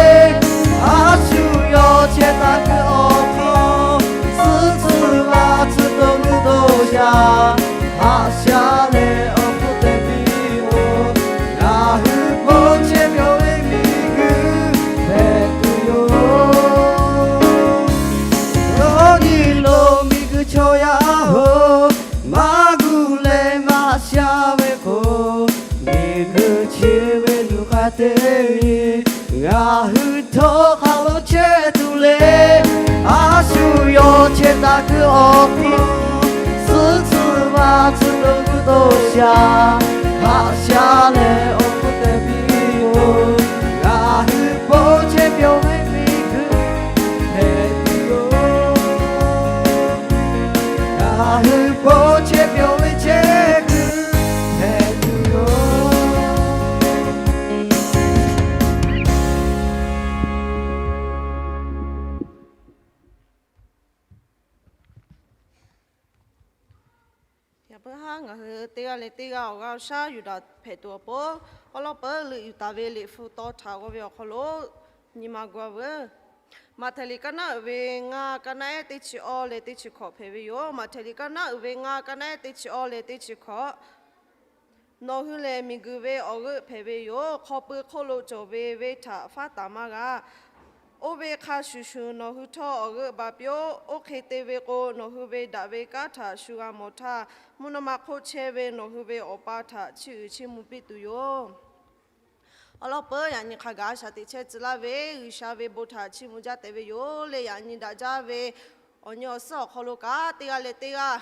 A shu yawˇ chehˇ taˍ kuiˬ awˬ hk'aw, suhˉ tcuhˉ maˇ tcuhˉ to g'uˇ to shaˍ, haꞈ sha leh awˬ hpfuhˇ te piˇ-oˆ. Ngaˬ hui bon chehˇ pawˬ ve miˬguiˬ hpehꞈ tuˬ yoˬ. Dawˇ nyi lo miˬguiˬ chaw yaˇ-oˬ, maˇ gu leh maˇ sha ve k'o, miˬguiˬ chi ve luˬ k'ai te, ngaˬ hui htawˇ hk'a lo chehˇ tuˬ le. A shu yawˇ chehˇ taˍ kuiˬ awˬ hk'aw, suhˉ tcuhˉ maˇ tcuhˉ to g'uˇ to shaˍ, haꞈ sha leh awˬ hpfuhˇ te piˇ-oˆ. Ngaˬ hui bon chehˇ pawˬ ve miˬguiˬ hpehꞈ tuˬ yoˬ. Ngaˬ hui bon chehˇ pawˬ ve chehˇ kuiˬ hpehꞈ tuˬ yoˬ. Yaꞈ puiˉ haˉ ngaˬ hui teˇ g'aˇ leh teˇ g'aˇ awˬ g'aˇ awˬ shaˉ yuˬ daꞈ hpehꞈ tuˬ awˬ pon, awˉ lawˉ peuˬ leuꞈ yuˬ taˍ ve liꞈ hpu taw htaꞈ g'aw ve awˬ hk'aw lo nyi ma gu-a veuˬ. Maꞈhtehˍ liꞈ kaˉ naˉ uiˍ ve ngaˇ, kaˉ naˉ ehˉ teˇ chi awˇ leh teˇ chi hkawꞈ hpehꞈ ve yoˬ. Maꞈhtehˍ liꞈ kaˉ naˉ uiˍ ve ngaˇ, kaˉ naˉ ehˉ teˇ chi awˇ leh teˇ chi hkawꞈ. Nawˬ hui lehˬ miˬguiˬ ve awˬ g'euˆ hpehꞈ ve yoˬ. Hk'aw pui hk'oˆ lo cawˬ ve venˇ htaꞈ faˉ taˍ maˇ g'a. Oˇ ve hk'a shuˍ shuˍ nawˬ hui htawˇ awˬ g'euˆ ba piˇ-oˆ. Oˇ hk'e te ve k'o, nawˬ hui ve daꞈ ve kanˉ htaꞈ shu g'a mawˬ htaˇ, mvuhˇ naw ma hk'oˆ chehˇ ve nawˬ hui ve Awˬ pa htaꞈ chiˇ uiˍ chiˇ mvuh piˇ tuˬ yoˬ. Awˉ lawˉ peuˬ yaꞈ nyi hk'a gaˬ shaˍ teꞈ chehˇ tcuh laˇ ve G'uiˬsha ve bon htaꞈ chiˇ mvuh jaˇ tehꞈ ve yoˬ le. Yaꞈ nyi daꞈ jaˇ ve awˬ nyi awˬ suhˉ awˬ hk'aw lo kaꞈ teˇ g'aˇ leh teˇ g'aˇ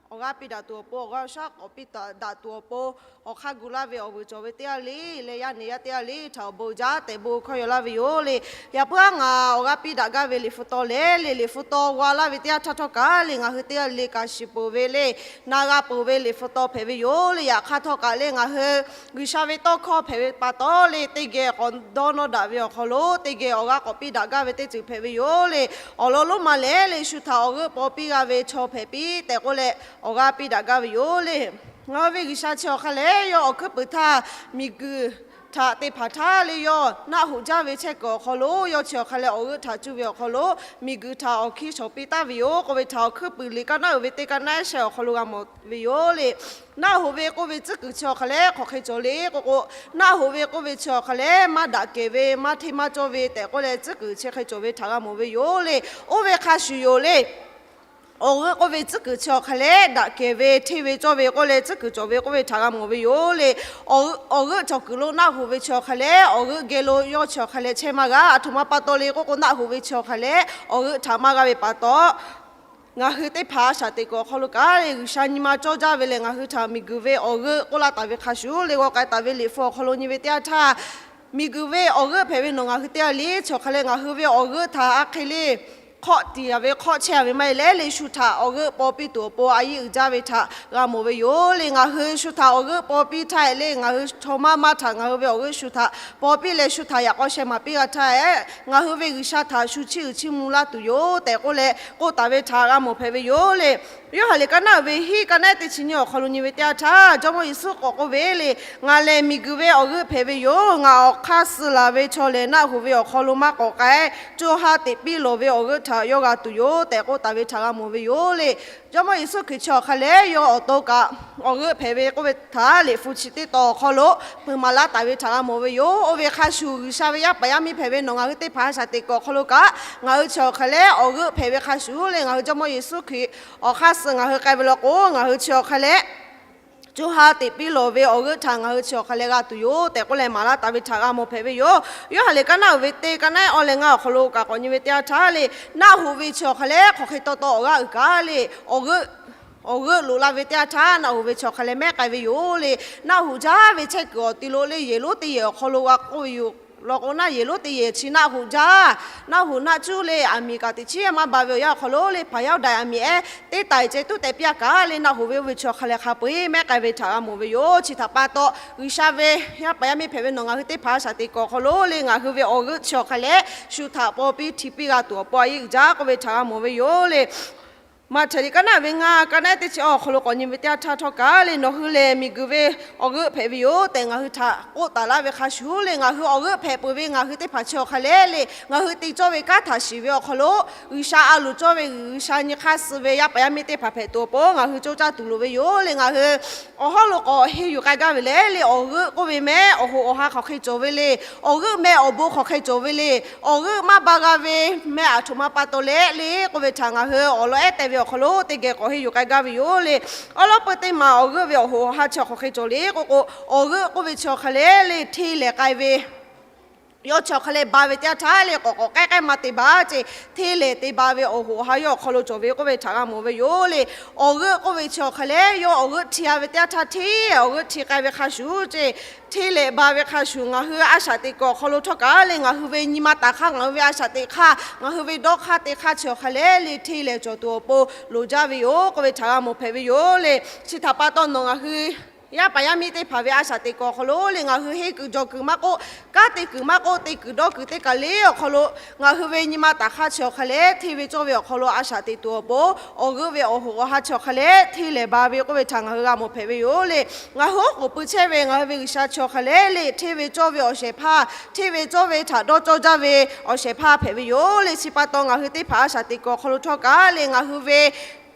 awˬ g'aˇ piˇ daꞈ tuˬ awˬ pon, awˬ g'aˇ awˬ shaˉ k'awꞈ piˇ daꞈ tuˬ awˬ pon, awˬ hk'aˇ gu laˇ ve awˬ vuiˬ cawˬ ve teˇ g'aˇ le leh yaˇ nehˬ yaˇ teˇ g'aˇ le htaꞈ awˬ bon jaˇ tehꞈ bon hkawˇ yaw laˇ ve yoˬ le. Yaꞈ puiˉ haˉ ngaˬ awˬ g'aˇ piˇ daꞈ gaˇ ve liꞈ hpu taw leh le, liꞈ hpu taw g'a laˇ ve teˇ yanˇ htaˇ htawˇ kaꞈ le, ngaˬ hui teˇ g'aˇ le kaꞈ shiˍ peuˬ ve le, na g'a peuˬ ve liꞈ hpu taw hpehꞈ ve yoˬ le. Yaꞈ hk'aˇ htawˇ kaꞈ le, ngaˬ hui G'uiˬsha ve tawˇ hkawˇ hpehꞈ ve pa taw le, teˇ geh k'awꞈ dawˇ nawˇ daꞈ ve awˬ hk'aw lo teˇ geh awˬ g'aˇ k'awꞈ piˇ daꞈ gaˇ ve teˇ ceuˬ hpehꞈ ve yoˬ le. Awˬ lawn lonˉ ma lehˬ le, shu htaꞈ awˬ g'euˆ paw piˇ g'a ve chaw hpehꞈ piˇ tehꞈ k'oˆ leh, awˬ g'aˇ piˇ daꞈ gaˇ ve yoˬ le. Ngaˬ hui ve G'uiˬsha chi awˬ hk'a lehˬ, yawˇ awˬ hkuiˉ puiˍ htaˇ miˬguiˬ htaꞈ te hpanˍ htaˇ le, yawˇ naˆ hoꞈ jaˇ ve chehˇ kuiˬ awˬ hk'aw lo, yawˇ chi awˬ hk'a lehˬ awˬ g'euˆ htaꞈ cuˇ ve awˬ hk'aw lo miˬguiˬ htaꞈ awˬ hkiˇ shawˍ piˇ taˍ ve yoˬ k'oˆ ve htaꞈ awˬ hkuiˉ puiˍ liꞈ kaˉ naˉ uiˍ ve teˇ kaˉ naˉ ehˉ sheh awˬ hk'aw lo g'a mawˬ ve yoˬ le. Naˆ hoꞈ ve k'oˆ ve tcuhˉ kuiˬ chi awˬ hk'a lehˬ hk'aˬ hk'e cawˬ le k'o k'o, naˆ hoꞈ ve k'oˆ ve chi awˬ hk'a lehˬ maˇ daꞈ kehˬ ve, maˇ hteˇ maˇ cawˇ ve tehꞈ k'oˆ leh tcuhˉ kuiˬ chi hk'e cawˬ ve htaꞈ g'a mawˬ ve yoˬ le. Oˇ ve hk'a shuˍ yoˬ le. Awˬ g'euˆ k'oˆ ve tcuhˉ kuiˬ chi awˬ hk'a lehˬ daꞈ kehˬ ve, hteˇ ve cawˇ ve k'oˆ leh tcuhˉ kuiˬ cawˬ ve k'oˆ ve htaꞈ g'a mawˬ ve yoˬ le. Awˬ g'euˆ cawˬ kuiˬ lo naˆ hoꞈ ve chi awˬ hk'a lehˬ, awˬ g'euˆ geh lo yawˇ chi awˬ hk'a lehˬ chehˇ maˇ g'a. Aˬ htoꞈ ma pa taw le k'oˆ k'o, naˆ hoꞈ ve chi awˬ hk'a lehˬ awˬ g'euˆ htaꞈ maˇ g'a ve pa taw, ngaˬ hui teˇ hpaˍ shaˍ teꞈ kuiˬ awˬ hk'aw lo kaꞈ le, G'uiˬsha nyi ma cawˇ jaˇ ve lehˬ, ngaˬ hui htaꞈ miˬguiˬ ve awˬ g'euˆ k'oˆ laˇ taˍ ve hk'a shuˍ le, g'aw k'ai taˍ ve liꞈ hpu awˬ hk'aw lo nyi ve teˇ yanˇ htaˇ, miˬguiˬ ve awˬ g'euˆ hpehꞈ ve nawˬ ngaˬ hui teˇ g'aˇ le chi awˬ hk'a lehˬ, ngaˬ hui ve awˬ g'euˆ htaꞈ a hk'e le hk'awˆ tiˍ a ve hk'awˆ chehˇ a ve maˇ heˆ leh le, shu htaꞈ awˬ g'euˆ paw piˇ tuˬ awˬ pon a yeˇ uiˍ jaˇ ve htaꞈ g'a mawˬ ve yoˬ le. Ngaˬ hui shu htaꞈ awˬ g'euˆ paw piˇ htaˇ le, ngaˬ hui chaw maˇ maˇ htaꞈ ngaˬ hui ve awˬ g'euˆ shu htaꞈ paw piˇ leh shu htaꞈ yaꞈ k'aw sheh maˍ piˇ g'a htaˇ, ngaˬ hui ve G'uiˬsha htaꞈ shu chiˇ uiˍ chiˇ mvuh laˇ tuˬ yoˬ tehꞈ k'oˆ leh k'oˆ taˍ ve htaꞈ g'a mawˬ hpehꞈ ve yoˬ le. Yoˇhanˬ liꞈ kaˉ naˉ uiˍ ve hiˉ kaˉ naˉ ehˉ teˇ chi nyiˇ awˬ hk'aw lo nyi ve teˇ yanˇ htaˇ, Jawˇmawˇ Yeˍsuˆ k'awꞈ k'oˆ ve le, Ngaˬ lehˬ miˬguiˬ ve awˬ g'euˆ hpehꞈ ve yoˬ. Ngaˬ awˬ hk'aˇ suh laˬ ve chaw lehˬ, naˆ hoꞈ ve awˬ hk'aw lo maˇ k'awꞈ k'ai, co ha teꞈ piˇ lawˬ ve awˬ g'euˆ htaꞈ yawˇ g'a tuˬ yoˬ tehꞈ k'oˆ taˍ ve htaꞈ g'a mawˬ ve yoˬ le. Jawˇmawˇ Yeˍsuˆ Hkriꞈ chi awˬ hk'a lehˬ, yawˇ awˬ to kaꞈ awˬ g'euˆ hpehꞈ ve k'oˆ ve htaꞈ liꞈ hpu chi teˇ taw awˬ hk'aw lo peuˬ maˍ laˇ taˍ ve htaꞈ g'a mawˬ ve yoˬ. Oˇ ve hk'a shuˍ, G'uiˬsha ve yaˇ paˍ yaˇ miˇ hpehꞈ ve nawˬ ngaˬ hui teˇ hpaˍ shaˍ teꞈ kuiˬ awˬ hk'aw lo kaꞈ, ngaˬ hui chi awˬ hk'a lehˬ awˬ g'euˆ hpehꞈ ve hk'a shuˍ le, ngaˬ hui Jawˇmawˇ Yeˍsuˆ Hkriꞈ awˬ hk'aˇ suh ngaˬ hui k'ai ve law k'o, ngaˬ hui chi awˬ hk'a lehˬ co ha teꞈ piˇ lawˬ ve awˬ g'euˆ htaꞈ ngaˬ hui chi awˬ hk'a lehˬ g'a tuˬ yoˬ tehꞈ k'oˆ leh maˍ laˇ taˍ ve htaꞈ g'a mawˬ hpehꞈ ve yoˬ. Yoˇhanˬ liꞈ kaˉ naˆ uiˍ ve teˇ kaˉ naˉ ehˉ awˇ leh ngaˇ awˬ hk'aw lo kaꞈ k'awꞈ nyi ve teˇ yanˇ htaˇ le, naˆ hoꞈ ve chi awˬ hk'a lehˬ hk'aˬ hk'e taw taw awˬ g'aˇ uiˍ kaꞈ le, awˬ g'euˆ loꞈ la ve teˇ yanˇ htaˇ naˆ hoꞈ ve chi awˬ hk'a lehˬ mehˉ k'ai ve yoˬ le. Naˆ hoꞈ jaˇ ve chehˇ kuiˬ awˬ ti lo le, yehˬ lonˉ teˇ yehˬ awˬ hk'aw lo g'a k'oˆ ve yoˬ. law k'o, naˆ yehˬ lonˉ teˇ yehˬ chi naˆ hoꞈ jaˇ. Naˆ hoꞈ naˆ cuˉ le, aˬ miˍ kaꞈ teꞈ chiˉ maˇ ba ve awˬ yanˇ awˬ hk'aw lo le, hpaˍ yaˇ daꞈ aˬ miˍ ehˉ teˇ taiˍ ceh tuˉ tehꞈ piˇ a kaꞈ le, naˆ hoꞈ ve oˇ ve chi awˬ hk'a lehˬ hk'a peu-eˬ mehˉ k'ai ve htaꞈ g'a mawˬ ve yoˬ. Chi htaꞈ pa taw, G'uiˬsha ve yaˇ paˍ yaˇ miˇ hpehꞈ ve nawˬ ngaˬ hui teˇ hpaˍ a shaꞈ teꞈ kuiˬ awˬ hk'aw lo le, ngaˬ hui ve awˬ g'euˆ chi awˬ hk'a lehˬ shu htaꞈ paw piˇ hti piˇ g'a tuˬ awˬ pon a yeˇ uiˍ jaˇ k'oˆ ve htaꞈ g'a mawˬ ve yoˬ le. Maꞈhtehˍ liꞈ kaˉ naˆ ve ngaˇ, kaˉ naˆ teˇ chi awˬ hk'aw lo k'awꞈ nyi ve teˇ yanˇ htaˇ htawˇ kaꞈ le, nawˬ hui lehˬ miˬguiˬ ve awˬ g'euˆ hpehꞈ ve yoˬ tehꞈ ngaˬ hui htaꞈ k'oˆ taˍ laˇ ve hk'a shuˍ le, ngaˬ hui awˬ g'euˆ hpehꞈ peuˬ ve ngaˬ hui teˇ hpaˍ chi awˬ hk'a lehˬ le, ngaˬ hui te cawˇ ve kanˉ htaꞈ shiˍ ve awˬ hk'aw lo, G'uiˬsha a loˍ cawˇ ve G'uiˬsha nyi hk'aˇ suh ve yaˇ paˍ yaˇ miˇ teˇ hpaˍ hpehꞈ tuˬ awˬ pon ngaˬ hui coˇ caˇ tuˬ loˍ ve yoˬ le. Ngaˬ hui awˬ hawˉ lo k'awꞈ henˇ yuˬ k'ai gaˇ ve lehˬ le, awˬ g'euˆ k'oˆ ve mehˆ awˬ hoꞈ awˬ ha hk'aˬ hk'e cawˬ ve le. Awˬ g'euˆ mehˆ awˬ bon hk'aˬ hk'e cawˬ ve le. Awˬ g'euˆ maˇ ba g'a ve mehˆ aˬ htoꞈ ma pa taw leh le k'oˆ ve htaꞈ ngaˬ hui awˬ lawn ehˉ teh ve awˬ hk'aw lo teˇ geh k'awꞈ henˇ yuˬ k'ai gaˇ ve yoˬ le. Awˉ lawˉ peu teˇ maˬ awˬ g'euˆ ve awˬ hoꞈ awˬ ha chi hk'aˬ hk'e cawˬ le k'oˆ k'o, awˬ g'euˆ k'oˆ ve chi awˬ hk'a lehˬ le, hteˇ lehˍ k'ai ve yawˇ chi awˬ hk'a lehˬ ba ve teˇ yanˇ htaˇ le, k'awꞈ k'awꞈ k'ehˉ k'ehˉ maˇ te baˬ ce, hteˇ lehˍ te ba ve awˬ hoꞈ awˬ ha yawˇ awˬ hk'aw lo cawˬ ve k'oˆ ve htaꞈ g'a mawˬ ve yoˬ le. Awˬ g'euˆ k'oˆ ve chi awˬ hk'a lehˬ, yawˇ awˬ g'euˆ hti a ve teˇ yanˇ htaˇ hteˇ awˬ g'euˆ hti k'ai ve hk'a shuˍ ce, hteˇ lehˍ ba ve hk'a shuˍ ngaˬ hui a shaꞈ teꞈ kuiˬ awˬ hk'aw lo htawˇ kaꞈ le, ngaˬ hui ve nyi ma taˍ hk'aˇ, ngaˬ hui ve a shaꞈ teꞈ hk'aˇ, ngaˬ hui ve dawˇ hk'aˇ te hk'aˇ chi awˬ hk'a lehˬ le, hteˇ lehˍ cawˬ tuˬ awˬ pon loˍ jaˇ ve yoˬ k'oˆ ve htaꞈ g'a mawˬ hpehꞈ ve yoˬ le. Chi htaꞈ pa taw nawˬ ngaˬ hui yaˇ paˍ yaˇ miˇ teˇ hpaˍ ve a shaꞈ teꞈ kuiˬ awˬ hk'aw lo le, ngaˬ hui henˇ kuiˬ jawˬ kuiˬ maˇ k'oˆ, kanˉ te kuiˬ maˇ k'oˆ, te kuiˬ dawˇ kuiˬ teˇ kaˬ le awˬ hk'aw lo ngaˬ hui ve nyi ma taˍ hk'aˇ chi awˬ hk'a lehˬ, hteˇ ve cawˇ ve awˬ hk'aw lo a shaꞈ teꞈ tuˬ awˬ pon, awˬ g'euˆ ve awˬ hoꞈ awˬ ha chi awˬ hk'a lehˬ hteˇ lehˍ ba ve k'oˆ ve htaꞈ ngaˬ hui g'a mawˬ hpehꞈ ve yoˬ le. Ngaˬ hui oˉ k'oˍ pui chehˇ ve ngaˬ hui ve G'uiˬsha chi awˬ hk'a lehˬ le, hteˇ ve cawˇ ve awˬ shehˍ hpaˇ, hteˇ ve cawˇ ve htaꞈ dawˇ cawˇ jaˇ ve awˬ shehˍ hpaˇ hpehꞈ ve yoˬ le. Chi pa taw ngaˬ hui teˇ hpaˍ a shaꞈ teꞈ kuiˬ awˬ hk'aw lo htawˇ kaꞈ le, ngaˬ hui ve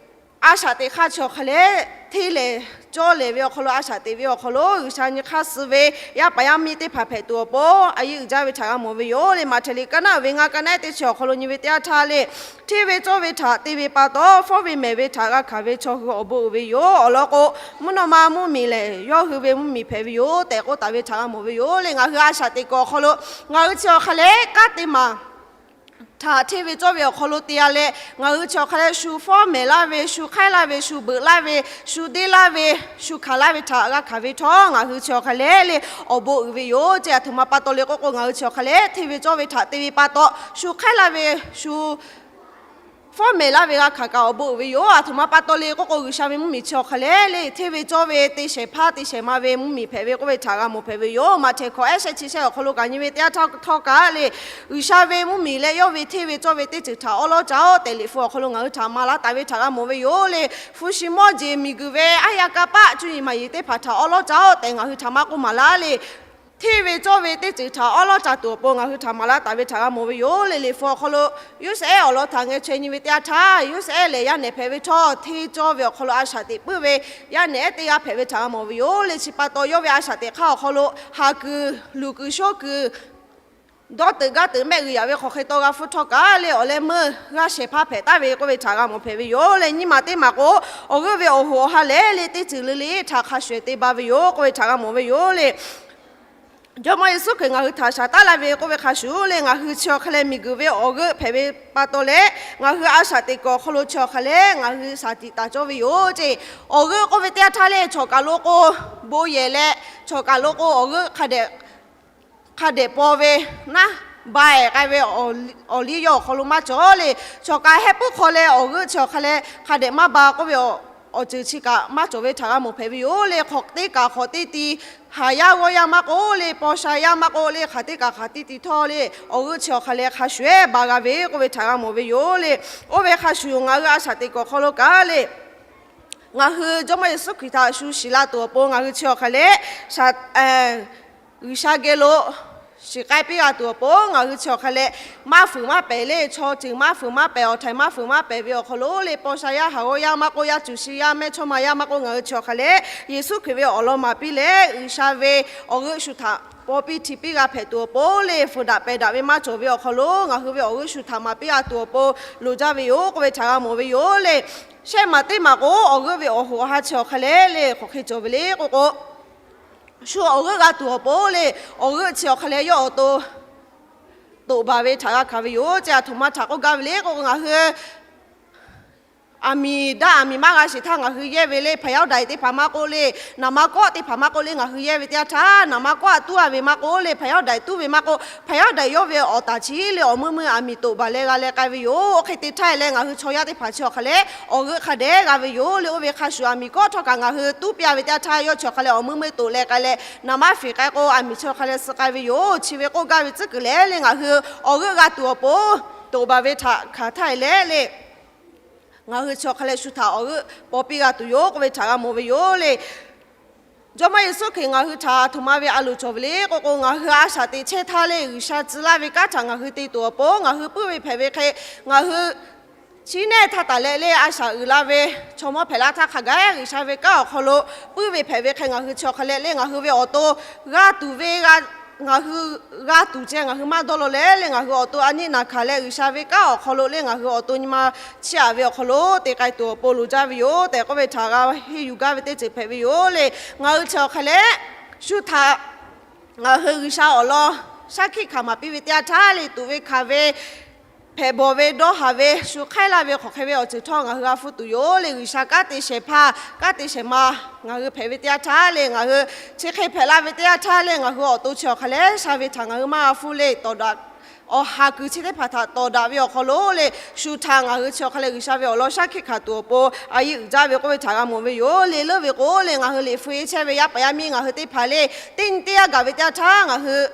a shaꞈ teꞈ hk'aˇ chi awˬ hk'a lehˬ, hteˇ lehˍ cawˇ lehˍ ve awˬ hk'aw lo a shaꞈ teꞈ ve awˬ hk'aw lo G'uiˬsha nyi hk'aˇ suh ve yaˇ paˍ yaˇ miˇ teˇ hpaˍ hpehꞈ tuˬ awˬ pon a yeˇ uiˍ jaˇ ve htaꞈ g'a mawˬ ve yoˬ le. Maꞈhtehˍ liꞈ kaˉ naˆ ve ngaˇ, kaˉ naˆ teˇ chi awˬ hk'aw lo nyi ve teˇ yanˇ htaˇ le, hteˇ ve cawˇ ve htaꞈ te ve pa taw, fawˉ ve mehˍ ve htaꞈ g'a hkanˍ ve chaw hui awˬ bon uiˍ ve yoˬ. Awˬ lawn k'o, mvuhˇ naw ma mvuhˇmiˬ lehˬ yawˇ hui ve mvuhˇmiˬ hpehꞈ ve yoˬ tehꞈ k'oˆ taˍ ve htaꞈ g'a mawˬ ve yoˬ le. Ngaˬ hui a shaꞈ teꞈ kuiˬ awˬ hk'aw lo ngaˬ hui chi awˬ hk'a lehˬ kanˉ te maˍ htaꞈ hteˇ ve cawˇ ve awˬ hk'aw lo te a leh, ngaˬ hui chi awˬ hk'a lehˬ shu fawˉ mehˍ laˇ ve, shu hk'aiˉ laˇ ve, shu beuꞈ laˇ ve, shu deˇ laˇ ve, shu hkanˍ laˇ ve htaꞈ g'a hkanˍ ve htawˇ, ngaˬ hui chi awˬ hk'a lehˬ le awˬ bon uiˍ ve yoˬ ce. Aˬ htoꞈ ma pa taw le k'oˆ k'o, ngaˬ hui chi awˬ hk'a lehˬ hteˇ ve cawˇ ve htaꞈ te ve pa taw, shu hk'aiˉ laˇ ve, shu fawˉ mehˍ laˇ ve g'a hkanˍ kaꞈ awˬ bon uiˍ ve yoˬ. Aˬ htoꞈ ma pa taw le k'oˆ k'o, G'uiˬsha ve mvuhˇmiˬ chi awˬ hk'a lehˬ le, hteˇ ve cawˇ ve te shehˍ hpaˇ te shehˍ ma ve mvuhˇmiˬ hpehꞈ ve k'oˆ ve htaꞈ g'a mawˬ hpehꞈ ve yoˬ. Maꞈhtehˍ hkawꞈ ehˉ shehˆ chi shehˆ awˬ hk'aw lo kaꞈ nyi ve teˇ yanˇ htaˇ htawˇ kaꞈ le, G'uiˬsha ve mvuhˇmiˬ leh yawˇ ve hteˇ ve cawˇ ve teˇ ceuˬ htaꞈ awˉ lawˉ caˇ-oˆ tehꞈ Liꞈ hpu awˬ hk'aw lo ngaˬ hui htaꞈ maˍ laˇ taˍ ve htaꞈ g'a mawˬ ve yoˬ le. Hpu shi mawˇ jeˬ miˬguiˬ ve aˉ yaˇ kanˇ paˆ cuˇ yiˍ maˍ yiˍ teˇ hpaˍ htaꞈ awˉ lawˉ caˇ-oˆ tehꞈ ngaˬ hui htaꞈ maˇ k'oˆ maˍ laˇ le. Hteˇ ve cawˇ ve teˇ ceuˬ htaꞈ awˉ lawˉ ca tuˬ awˬ pon ngaˬ hui htaꞈ maˍ laˇ taˍ ve htaꞈ g'a mawˬ ve yoˬ le. Liꞈ hpu awˬ hk'aw lo Yoˇsehꞈ awˬ lawn htaꞈ ngeh chaweh nyi ve teˇ yanˇ htaˇ, Yoˇsehꞈ lehˬ yaˇ nehˬ hpehꞈ ve htawˇ, hteˇ cawˇ ve awˬ hk'aw lo a shaꞈ teꞈ puiˉ ve yaˇ nehˬ ehˉ teˇ g'aˇ hpehꞈ ve htaꞈ g'a mawˬ ve yoˬ le. Chi pa taw yawˇ ve a shaꞈ teꞈ hk'aˇ awˬ hk'aw lo haˍ kuiˬ, luˬ kuiˬ, shoˉ kuiˬ, dawˇ teuꞈ gaˇ teuꞈ mehˆ g'uiˬ yaꞈ ve hk'aˬ hk'e taw g'a hpfuhˇ htawˇ kaꞈ le, awˬ leh meuˇ g'aˇ shehˍ hpaˇ hpehꞈ taˍ ve k'oˆ ve htaꞈ g'a mawˬ hpehꞈ ve yoˬ le. Nyiˇ maˬ teˇ maˬ k'o, awˬ g'euˆ ve awˬ hoꞈ awˬ ha lehˬ le, teˇ ceuˬ le le htaꞈ hk'a shuˍ ehˍ te ba ve yoˬ k'oˆ ve htaꞈ g'a mawˬ ve yoˬ le. Jawˇmawˇ Yeˍsuˆ Hkriꞈ ngaˬ hui htaꞈ shaˍ taˉ laˇ ve k'oˆ ve hk'a shuˍ le, ngaˬ hui chi awˬ hk'a lehˬ miˬguiˬ ve awˬ g'euˆ hpehꞈ ve pa taw leh, ngaˬ hui a shaꞈ teꞈ kuiˬ awˬ hk'aw lo chi awˬ hk'a lehˬ ngaˬ hui shaˍ tiꞈ taˍ cawˇ ve yoˬ ce. Awˬ g'euˆ k'oˆ ve teˇ yanˇ htaˇ le, chawˬ kaˬ lo k'o bon yehˬ leh, chawˬ kaˬ lo k'o awˬ g'euˆ hk'a dehꞈ hk'a dehꞈ paw ve naˉ, ba ehˍ k'ai ve awˬ liˇ yawˇ awˬ hk'aw lo maˇ cawˬ le. Chawˬ kaˬ heh puiˉ hk'aw leh awˬ g'euˆ chi awˬ hk'a leh hk'a dehꞈ maˇ ba k'oˆ ve awˬ ceuˬ chi kaꞈ maˇ cawˬ ve htaꞈ g'a mawˬ hpehꞈ ve yoˬ le. Hk'awꞈ teˇ kaˬ hk'awꞈ teˇ ti, haˍ yaˇ g'awˇ yaˇ maˇ k'oˆ le, paw sha yaˇ maˇ k'oˆ le, hk'aˬ teˇ kaˬ hk'aˬ teˇ ti htawˇ le, awˬ g'euˆ chi awˬ hk'a leh hk'a shuˍ ehˍ ba g'a ve k'oˆ ve htaꞈ g'a mawˬ ve yoˬ le. Oˇ ve hk'a shuˍ ngaˬ hui a shaꞈ teꞈ kuiˬ awˬ hk'aw lo kaꞈ le, ngaˬ hui Jawˇmawˇ Yeˍsuˆ Hkriꞈ htaꞈ shu shiˍ la tuˬ awˬ pon ngaˬ hui chi awˬ hk'a leh G'uiˬsha geh lo shiˍ k'ai piˇ g'a tuˬ awˬ pon ngaˬ hui chi awˬ hk'a leh maˇ fuiˍ maˇ pehˍ le, chaw ceuˬ maˇ fuiˍ maˇ pehˍ, awˬ htaiˍ maˇ fuiˍ maˇ pehˍ ve awˬ hk'aw lo le, paw sha yaˇ haˍ g'awˇ yaˇ maˇ k'oˆ, yaˇ cuˬ shi yaˇ mehˇchawˇma yaˇ maˇ k'oˆ, ngaˬ hui chi awˬ hk'a leh Yeˍsuˆ Hkriꞈ ve awˬ lawn maˍ piˇ leh G'uiˬsha ve awˬ g'euˆ shu htaꞈ paw piˇ hti piˇ g'a hpehꞈ tuˬ awˬ pon le, fuiˍ daꞈ pehˍ daꞈ ve maˇ cawˬ ve awˬ hk'aw lo ngaˬ hui ve awˬ g'euˆ shu htaꞈ maˍ piˇ g'a tuˬ awˬ pon loˍ jaˇ ve yoˬ k'oˆ ve htaꞈ g'a mawˬ ve yoˬ le. Shehˆ maˬ teˇ maˬ k'o, awˬ g'euˆ ve awˬ hoꞈ awˬ ha chi awˬ hk'a leh le, hk'awꞈ hk'e cawˬ ve le k'oˆ k'o, shu awˬ g'euˆ g'a tuˬ awˬ pon le, awˬ g'euˆ chi awˬ hk'a leh yawˇ awˬ to toꞈ baˬ ve htaꞈ g'a hkanˍ ve yoˬ ce. Aˬ htoꞈ ma htaꞈ k'oˆ gaˇ ve le k'o, ngaˬ hui aˬ miˍ daꞈ aˬ miˍ maˇ g'a sheˍ htaˇ ngaˬ hui yehˇ ve le, hpaˍ yawˇ daiˍ teˇ hpaˍ maˇ k'oˆ le, naˍ ma kawˆ teˇ hpaˍ maˇ k'oˆ le, ngaˬ hui yehˇ ve teˇ yanˇ htaˇ naˍ ma kawˆ aꞈ tuˉ a ve maˇ k'oˆ le, hpaˍ yawˇ daiˍ tuˉ ve maˇ k'oˆ, hpaˍ yawˇ daiˍ yawˇ ve awˬ taˍ chi le awˬ meuˇ meuˇ aˬ miˍ toꞈ baˬ leh g'a leh k'ai ve yoˬ. Oˇ hk'e te htaˇ leh ngaˬ hui chaw yaˇ teˇ hpaˍ chi awˬ hk'a leh awˬ g'euˆ hk'a dehꞈ g'a ve yoˬ le. Oˇ ve hk'a shuˍ aˬ miˍ kawˆ htawˇ kaꞈ ngaˬ hui tuˉ piˇ a ve teˇ yanˇ htaˇ yawˇ chi awˬ hk'a leh awˬ meuˇ meuˇ toꞈ leh k'ai leh naˍ ma fiˍ k'ai k'o aˬ miˍ chi awˬ hk'a leh suh k'ai ve yoˬ. Chi ve k'oˆ gaˇ ve tcuhˉ kuiˬ leh le ngaˬ hui awˬ g'euˆ g'a tuˬ awˬ pon toꞈ baˬ ve htaꞈ hkanˍ htaˇ e leh le ngaˬ hui chi awˬ hk'a leh shu htaꞈ awˬ g'euˆ paw piˇ g'a tuˬ yoˬ k'oˆ ve htaꞈ g'a mawˬ ve yoˬ le. Jawˇmawˇ Yeˍsuˆ Hkriꞈ ngaˬ hui htaꞈ a htoꞈ ma ve a loˍ cawˬ ve le k'oˆ k'o, ngaˬ hui a shaꞈ teꞈ chehˇ htaˇ le G'uiˬsha tcuh laˇ ve kanˉ htaꞈ ngaˬ hui te tuˬ awˬ pon ngaˬ hui puiˉ ve hpehꞈ ve hk'e, ngaˬ hui chi nehˇ htaˇ taˍ leh le a shaꞈ uiˍ la ve chaw mawˇ hpehꞈ la htaˇ hk'a gaˬ G'uiˬsha ve kanˉ awˬ hk'aw lo puiˉ ve hpehꞈ ve hk'e, ngaˬ hui chi awˬ hk'a leh le ngaˬ hui ve awˬ to g'a tuˬ ve ngaˬ hui g'a tuˬ ceh ngaˬ hui maˇ dawˇ law leh le ngaˬ hui awˬ to a nyiˇ naˍ hkanˍ leh G'uiˬsha ve kanˉ awˬ hk'aw lo le ngaˬ hui awˬ to nyi ma chiˇ aꞈ ve awˬ hk'aw lo te k'ai tuˬ awˬ pon loˍ jaˇ ve yoˬ tehꞈ k'oˆ ve htaꞈ g'a henˇ yuˬ gaˇ ve teˇ ceuˬ hpehꞈ ve yoˬ le. Ngaˬ hui chi awˬ hk'a leh shu htaꞈ ngaˬ hui G'uiˬsha awˬ lawn shaˉ hkiˆ hkanˍ maˍ piˇ ve teˇ yanˇ htaˇ le tuꞈ ve hkanˍ ve hpehꞈ bawˬ ve dawˇ haˍ ve shu hk'aiˉ laˇ ve hk'awꞈ hk'e ve awˬ ceuˬ htawˇ ngaˬ hui g'a hpuˇ tuˬ yoˬ le. G'uiˬsha kanˉ te shehˍ hpaˇ kanˉ te shehˍ ma ngaˬ hui hpehꞈ ve teˇ yanˇ htaˇ le ngaˬ hui chi hk'e hpehꞈ la ve teˇ yanˇ htaˇ le ngaˬ hui awˬ to chi awˬ hk'a leh sha ve htaꞈ ngaˬ hui maˇ g'a hpuˇ le tawˍ daꞈ awˬ ha kuiˬ chi teˇ hpaˍ htaꞈ tawˍ daꞈ ve awˬ hk'aw lo le shu htaꞈ ngaˬ hui chi awˬ hk'a leh G'uiˬsha ve awˬ lawn shaˉ hkiˆ hkanˍ tuˬ awˬ pon a yeˇ uiˍ jaˇ ve k'oˆ ve htaꞈ g'a mawˬ ve yoˬ le. Leuˉ ve k'o le ngaˬ hui liꞈ hpu e chehˇ ve yaˇ paˍ yaˇ miˇ ngaˬ hui teˇ hpaˍ le teˇ nyi teˇ yanˇ gaˬ ve teˇ yanˇ htaˇ ngaˬ hui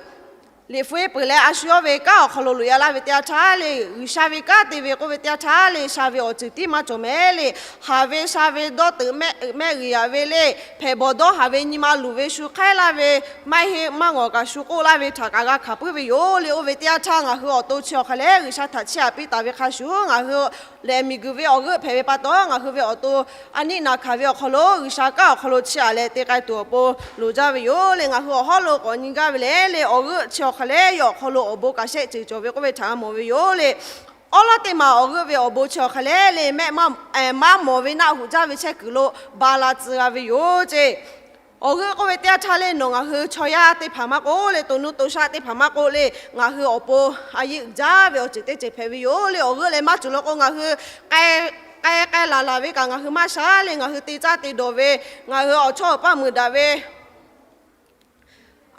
liꞈ hpu e peuˬ leh a shu yawˇ ve kanˉ awˬ hk'aw lo loꞈ e laˇ ve teˇ yanˇ htaˇ le G'uiˬsha ve kanˉ te ve k'oˆ ve teˇ yanˇ htaˇ le sha ve awˬ ceuˬ tiˉ maˇ cawˬ mehˍ le. Haˍ ve sha ve dawˇ teuꞈ mehˆ g'uiˬ yaꞈ ve le hpehꞈ bawˬ dawˇ haˍ ve nyi ma luˬ ve shu hk'aiˉ laˇ ve maˇ heˆ maˇ ngawˬ kaꞈ shu k'oˆ laˇ ve htaꞈ kaꞈ g'a hkanˍ puiˉ ve yoˬ le. Oˇ ve teˇ yanˇ htaˇ ngaˬ hui awˬ to chi awˬ hk'a leh G'uiˬsha htaꞈ chiˇ aꞈ piˇ taˍ ve hk'a shuˍ ngaˬ hui lehˬ miˬguiˬ ve awˬ g'euˆ hpehꞈ ve pa taw ngaˬ hui ve awˬ to a nyiˇ naˍ hkanˍ ve awˬ hk'aw lo G'uiˬsha kanˉ awˬ hk'aw lo chiˇ aꞈ leh te k'ai tuˬ awˬ pon loˍ jaˇ ve yoˬ le. Ngaˬ hui awˬ hawˉ lo k'awꞈ nyi gaˇ ve le le awˬ g'euˆ chi awˬ hk'a leh yawˇ awˬ hk'aw lo awˬ bon kaꞈ shehˆ ceuˬ cawˬ ve k'oˆ ve htaꞈ g'a mawˬ ve yoˬ le. Awˉ lawˉ teˇ maˬ awˬ g'euˆ ve awˬ bon chi awˬ hk'a leh le mehˆ maˇ mawˬ ve naˆ hoꞈ jaˇ ve chehˇ kuiˬ lo ba la tcuh g'a ve yoˬ ceˇ. Awˬ g'euˆ k'oˆ ve teˇ yanˇ htaˇ le nawˬ ngaˬ hui chaw yaˇ teˇ hpaˍ maˇ k'oˆ le to nuˇ to shaˆ teˇ hpaˍ maˇ k'oˆ le ngaˬ hui awˬ pon a yeˇ uiˍ jaˇ ve awˬ ceuˬ teˇ ceuˬ hpehꞈ ve yoˬ le. Awˬ g'euˆ leh maˇ cawˬ law k'o ngaˬ hui k'ai k'ai laˬ laˬ ve kaꞈ ngaˬ hui maˇ sha le ngaˬ hui te caˇ te dawˬ ve ngaˬ hui awˬ chawˇ awˬ paˇ meuꞈ daꞈ ve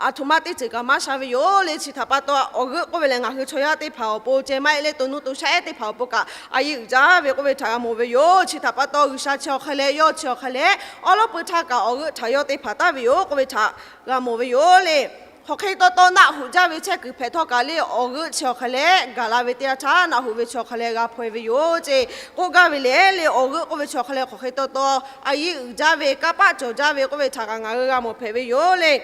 aˬ htoꞈ ma teˇ ceuˬ kaꞈ maˇ sha ve yoˬ le. Chi htaꞈ pa taw awˬ g'euˆ k'oˆ ve lehˬ ngaˬ hui chaw yaˇ teˇ hpaˍ awˬ pon ceh maˇ heˆ le to nuˇ to shaˆ ehˉ teˇ hpaˍ awˬ pon kaꞈ a yeˇ uiˍ jaˇ ve k'oˆ ve htaꞈ g'a mawˬ ve yoˬ. Chi htaꞈ pa taw G'uiˬsha chi awˬ hk'a leh yawˇ chi awˬ hk'a leh awˉ lawˉ peu htaˇ kaꞈ awˬ g'euˆ htaꞈ yawˇ te hpanˍ taˍ ve yoˬ k'oˆ ve htaꞈ g'a mawˬ ve yoˬ le. Hk'aˬ hk'e taw taw naˆ hoꞈ jaˇ ve chehˇ kuiˬ hpehꞈ htawˇ kaꞈ le awˬ g'euˆ chi awˬ hk'a leh gaˬ la ve teˇ yanˇ htaˇ naˆ hoꞈ ve chi awˬ hk'a leh g'a hpaw e ve yoˬ ceˇ. K'oˆ gaˇ ve lehˬ le awˬ g'euˆ k'oˆ ve chi awˬ hk'a leh hk'aˬ hk'e taw taw a yeˇ uiˍ jaˇ ve kanˇ paˆ cawˬ jaˇ ve k'oˆ ve htaꞈ kaꞈ ngaˬ hui g'a mawˬ hpehꞈ ve yoˬ le.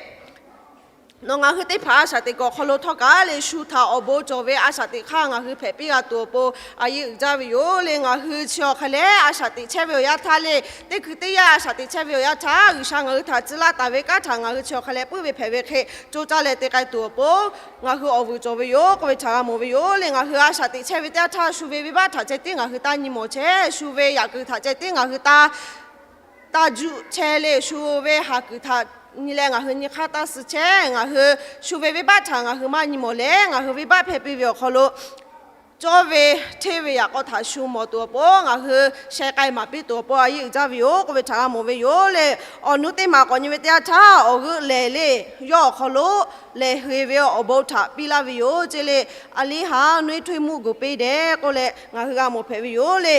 Nawˬ ngaˬ hui teˇ hpaˍ a shaꞈ teꞈ kuiˬ awˬ hk'aw lo htawˇ kaꞈ le shu htaꞈ awˬ bon cawˬ ve a shaꞈ teꞈ hk'aˇ ngaˬ hui hpehꞈ piˇ g'a tuˬ awˬ pon a yeˇ uiˍ jaˇ ve yoˬ le. Ngaˬ hui chi awˬ hk'a leh a shaꞈ teꞈ chehˇ ve awˬ yanˇ htaˇ le teˇ hkui teˇ yanˇ a shaꞈ teꞈ chehˇ ve awˬ yanˇ htaˇ G'uiˬsha ngaˬ hui htaꞈ tcuh laˇ taˍ ve kanˉ htaꞈ ngaˬ hui chi awˬ hk'a leh puiˉ ve hpehꞈ ve hk'e coˇ caˇ leh te k'ai tuˬ awˬ pon ngaˬ hui awˬ vuiˬ cawˬ ve yoˬ k'oˆ ve htaꞈ g'a mawˬ ve yoˬ le. Ngaˬ hui a shaꞈ teꞈ chehˇ ve teˇ yanˇ htaˇ shu ve venˇbaˆ htaꞈ ceh tiˉ ngaˬ hui taˇ nyi mawˬ chehˇ. Shu ve yaꞈ kuiˬ htaꞈ ceh tiˉ ngaˬ hui taˇ taˇ juˆ chehˇ le. Shu ve haˍ kuiˬ htaꞈ nyi leh ngaˬ hui nyi hk'aˇ taˇ suh chehˇ. Ngaˬ hui shu ve venˇbaˆ htaꞈ ngaˬ hui maˇ nyi mawˬ leh ngaˬ hui venˇbaˆ hpehˇ piˇ ve awˬ hk'aw lo cawˇ ve hteˇ ve yaꞈ k'aw htaꞈ shu mawˬ tuˬ awˬ pon ngaˬ hui sheh k'ai maˍ piˇ tuˬ awˬ pon a yeˇ uiˍ jaˇ ve yoˬ k'oˆ ve htaꞈ g'a mawˬ ve yoˬ le. Awˬ nu teˇ maˬ k'awꞈ nyi ve teˇ yanˇ htaˇ awˬ g'euˆ lehˬ le yawˇ awˬ hk'aw lo lehˬ heˍ ve awˬ bon htaꞈ piˇ laˇ ve yoˬ ceˇ le. A liˇ haˍ nuˇ eˇ htoˇ eˇ muˆ g'uiˬ peˇ dehꞈ k'oˆ leh ngaˬ hui g'a mawˬ hpehꞈ ve yoˬ le.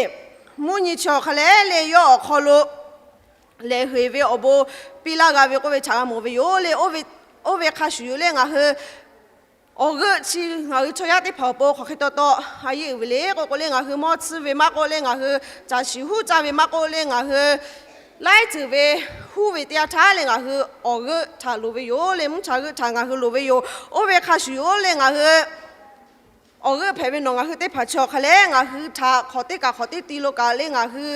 Mvuhˇ nyi chi awˬ hk'a leh le yawˇ awˬ hk'aw lo lehˬ heˍ ve awˬ bon piˇ laˇ g'a ve k'oˆ ve htaꞈ g'a mawˬ ve yoˬ le. Oˇ ve hk'a shuˍ yoˬ le ngaˬ hui awˬ g'euˆ chi ngaˬ hui chaw yaˇ teˇ hpaˍ awˬ pon hk'aˬ hk'e taw taw a yeˇ uiˍ ve le k'oˆ k'o le ngaˬ hui mawˇ tsuhˇ ve maˇ k'oˆ le ngaˬ hui caˬ shiˍ huˉ caˇ ve maˇ k'oˆ le ngaˬ hui laiˉ ceuˬ ve huˉ ve teˇ yanˇ htaˇ le ngaˬ hui awˬ g'euˆ htaꞈ loˍ ve yoˬ le. Mvuhˇ cha g'euˆ htaꞈ ngaˬ hui loˍ ve yoˬ. Oˇ ve hk'a shuˍ yoˬ le ngaˬ hui awˬ g'euˆ hpehꞈ ve nawˬ ngaˬ hui teˇ hpaˍ chi awˬ hk'a leh ngaˬ hui htaꞈ hk'awꞈ teˇ kaꞈ hk'awꞈ teˇ ti lo kaꞈ le ngaˬ hui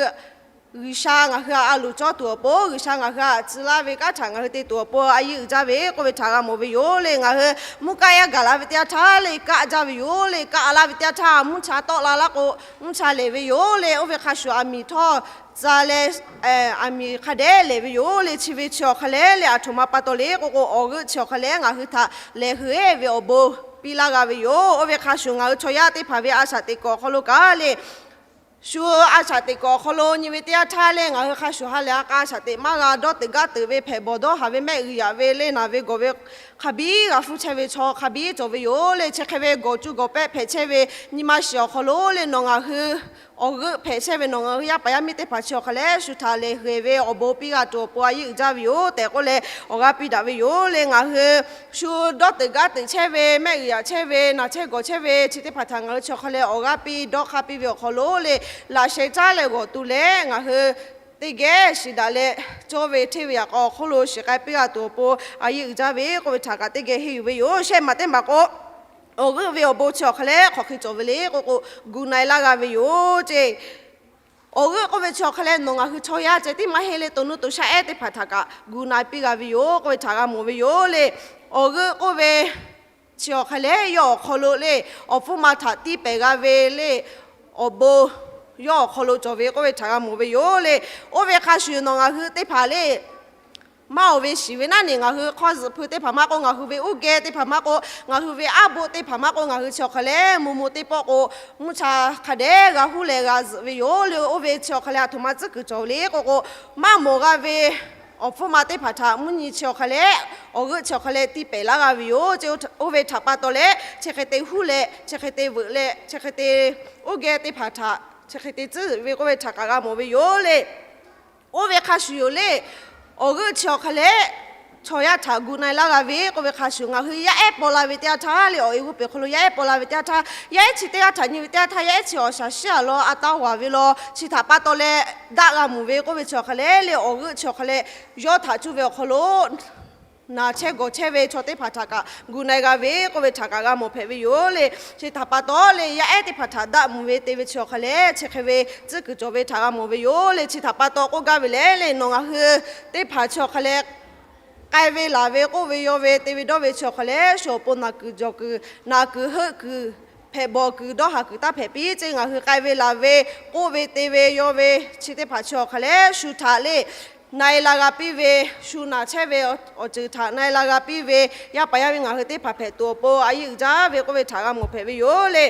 G'uiˬsha ngaˬ hui htaꞈ a loˍ cawˇ tuˬ awˬ pon G'uiˬsha ngaˬ hui htaꞈ tcuh laˇ ve kanˉ htaꞈ ngaˬ hui te tuˬ awˬ pon a yeˇ uiˍ jaˇ ve k'oˆ ve htaꞈ g'a mawˬ ve yoˬ le. Ngaˬ hui mvuhˇ kaˆ yaˇ gaˬ la ve teˇ yanˇ htaˇ le kaˆ jaˇ ve yoˬ le. Kaˆ laˇ ve teˇ yanˇ htaˇ mvuhˇ cha tawˆ la laˇ k'o mvuhˇ cha lehˬ ve yoˬ le. Oˇ ve hk'a shuˍ aˬ miˍ htawˇ tcuh leh aˬ miˍ hk'a dehꞈ lehˬ ve yoˬ le. Chi ve chi awˬ hk'a leh le aˬ htoꞈ ma pa taw le k'oˆ k'o awˬ g'euˆ chi awˬ hk'a leh ngaˬ hui htaꞈ lehˬ heˍ ve awˬ bon piˇ laˇ g'a ve yoˬ. Oˇ ve hk'a shuˍ ngaˬ hui chaw yaˇ teˇ hpaˍ ve a shaꞈ teꞈ kuiˬ awˬ hk'aw lo kaꞈ le Shu a shaꞈ teꞈ kuiˬ awˬ hk'aw lo nyi ve teˇ yanˇ htaˇ lehˬ, ngaˬ hui hk'a shuˍ ha lehˬ a k'a a shaꞈ teꞈ maˇ g'a, dawˇ teuꞈ gaˇ teuꞈ ve hpehꞈ bawˬ dawˇ haˍ ve mehˆ g'uiˬ yaꞈ ve le naˬ ve gawˬ ve hk'a biˉ g'a hpuˇ chehˇ ve chaw hk'a biˉ cawˬ ve yoˬ le. Chi hk'e ve gawˬ cu gawˬ pehˆ hpehꞈ chehˇ ve nyi ma shiˍ awˬ hk'aw lo le nawˬ ngaˬ hui awˬ g'euˆ hpehꞈ chehˇ ve nawˬ ngaˬ hui yaˇ paˍ yaˇ miˇ teˇ hpaˍ chi awˬ hk'a lehˬ, shu htaꞈ lehˬ g'eˬ ve awˬ bon piˇ g'a tuˬ awˬ pon a yeˇ uiˍ jaˇ ve yoˬ tehꞈ k'oˆ leh awˬ g'aˇ piˇ daꞈ ve yoˬ le. Ngaˬ hui shu dawˇ teuꞈ gaˇ teuꞈ chehˇ ve, mehˆ g'uiˬ yaꞈ chehˇ ve, naˬ chehˇ gawˬ chehˇ ve chi teˇ hpaˍ htaꞈ ngaˬ hui chi awˬ hk'a lehˬ awˬ g'aˇ piˇ dawˇ hk'aˇ piˇ ve awˬ hk'aw lo le, laꞈ sheh caˉ leh g'awˬ tu leh ngaˬ hui teˇ geh shiˍ daꞈ leh cawˇ ve hteˇ ve yaꞈ k'aw awˬ hk'oˆ lo shiˍ k'ai piˇ g'a tuˬ awˬ pon a yeˇ uiˍ jaˇ ve k'oˆ ve htaꞈ kaꞈ teˇ geh henˇ yuˬ ve yoˬ. Shehˆ maˬ teˇ maˬ k'o, awˬ g'euˆ ve awˬ bon chi awˬ hk'a lehˬ hk'aˬ hk'e cawˬ ve le k'oˆ k'o, gu na-e laˇ g'a ve yoˬ ceˇ. Awˬ g'euˆ k'oˆ ve chi awˬ hk'a lehˬ nawˬ ngaˬ hui chaw yaˇ ceh tiˉ maˇ heˆ le, to nuˇ to shaˆ ehˉ teˇ hpaˍ htaꞈ kaꞈ gu na-e piˇ g'a ve yoˬ k'oˆ ve htaꞈ g'a mawˬ ve yoˬ le. Awˬ g'euˆ k'oˆ ve chi awˬ hk'a lehˬ yawˇ awˬ hk'aw lo le, awˬ hpfuhˇ ma htaꞈ tiˇ pehˍ g'a ve le, awˬ bon yawˇ awˬ hk'aw lo cawˬ ve k'oˆ ve htaꞈ g'a mawˬ ve yoˬ le. Oˇ ve hk'a shuˍ nawˬ ngaˬ hui teˇ hpaˍ le maˇ oˬ ve shiˍ ve naˉ neˬ, ngaˬ hui hk'awˇ zuhꞈ hpui teˇ hpaˍ maˇ k'o, ngaˬ hui ve uˉ geh teˇ hpaˍ maˇ k'o, ngaˬ hui ve aˉ boˆ teˇ hpaˍ maˇ k'o, ngaˬ hui chi awˬ hk'a lehˬ mvuh mvuh teˇ pawˆ k'o, mvuhˇ cha hk'a dehꞈ g'a huˉ leh g'a zuhꞈ ve yoˬ le. Oˇ ve chi awˬ hk'a lehˬ a htoꞈ ma tcuhˉ kuiˬ cawˬ le k'oˆ k'o, maˇ mawˬ g'a ve awˬ hpfuhˇ ma teˇ hpaˍ htaꞈ mvuhˇ nyi chi awˬ hk'a lehˬ, awˬ g'euˆ chi awˬ hk'a lehˬ tiˇ pehˍ laˇ g'a ve yoˬ ceˇ. Oˇ ve htaꞈ pa taw leh chi hk'e te huˉ leh chi hk'e te veuꞈ leh chi hk'e te uˉ geh teˇ hpaˍ htaꞈ chi hk'e te tcuhˉ ve k'oˆ ve htaꞈ kaꞈ g'a mawˬ ve yoˬ le. Oˇ ve hk'a shuˍ yoˬ le, awˬ g'euˆ chi awˬ hk'a lehˬ chaw yaˇ htaꞈ gu na-e laˇ g'a ve k'oˆ ve hk'a shuˍ, ngaˬ hui yaˇ ehˉ paw la ve teˇ yanˇ htaˇ le, awˬ e g'uˇ peˬ hk'aw lo yaˇ ehˉ paw la ve teˇ yanˇ htaˇ, yaˇ ehˉ chi teˇ g'aˇ htaꞈ nyi ve teˇ yanˇ htaˇ, yaˇ ehˉ chi awˬ shaˍ shiˉ a law a taˇ g'aˬ ve law chi htaꞈ pa taw leh daꞈ g'a mawˬ ve k'oˆ ve chi awˬ hk'a lehˬ le, awˬ g'euˆ chi awˬ hk'a lehˬ yawˇ htaꞈ cuˇ ve awˬ hk'aw lo naˬ chehˇ gawˬ chehˇ ve chaw teˇ hpaˍ htaꞈ kaꞈ gu na-e g'a ve k'oˆ ve htaꞈ kaꞈ g'a mawˬ hpehꞈ ve yoˬ le. Chi htaꞈ pa taw le, yaˇ ehˉ teˇ hpaˍ htaꞈ daꞈ mawˬ ve te ve chi awˬ hk'a lehˬ chi hk'e ve tcuhˉ kuiˬ cawˬ ve htaꞈ g'a mawˬ ve yoˬ le. Chi htaꞈ pa taw k'oˆ gaˇ ve lehˬ le, nawˬ ngaˬ hui teˇ hpaˍ chi awˬ hk'a lehˬ k'ai ve laˬ ve k'oˆ ve yaw ve te ve dawˇ ve chi awˬ hk'a lehˬ, shu awˬ pon naˬ kuiˬ jawˬ kuiˬ, naˬ kuiˬ heuˆ kuiˬ, hpehꞈ bawˬ kuiˬ dawˇ haˍ kuiˬ taˇ hpehꞈ piˇ ceˇ. Ngaˬ hui k'ai ve laˬ ve k'oˆ ve te ve yaw ve chi teˇ hpaˍ chi awˬ hk'a lehˬ shu htaꞈ le na-e la g'a piˇ ve, shu naˬ chehˇ ve awˬ ceuˬ htaꞈ na-e la g'a piˇ ve, yaˇ paˍ yaˇ ve ngaˬ hui teˇ hpaˍ hpehꞈ tuˬ awˬ pon a yeˇ uiˍ jaˇ ve k'oˆ ve htaꞈ g'a mawˬ hpehꞈ ve yoˬ le.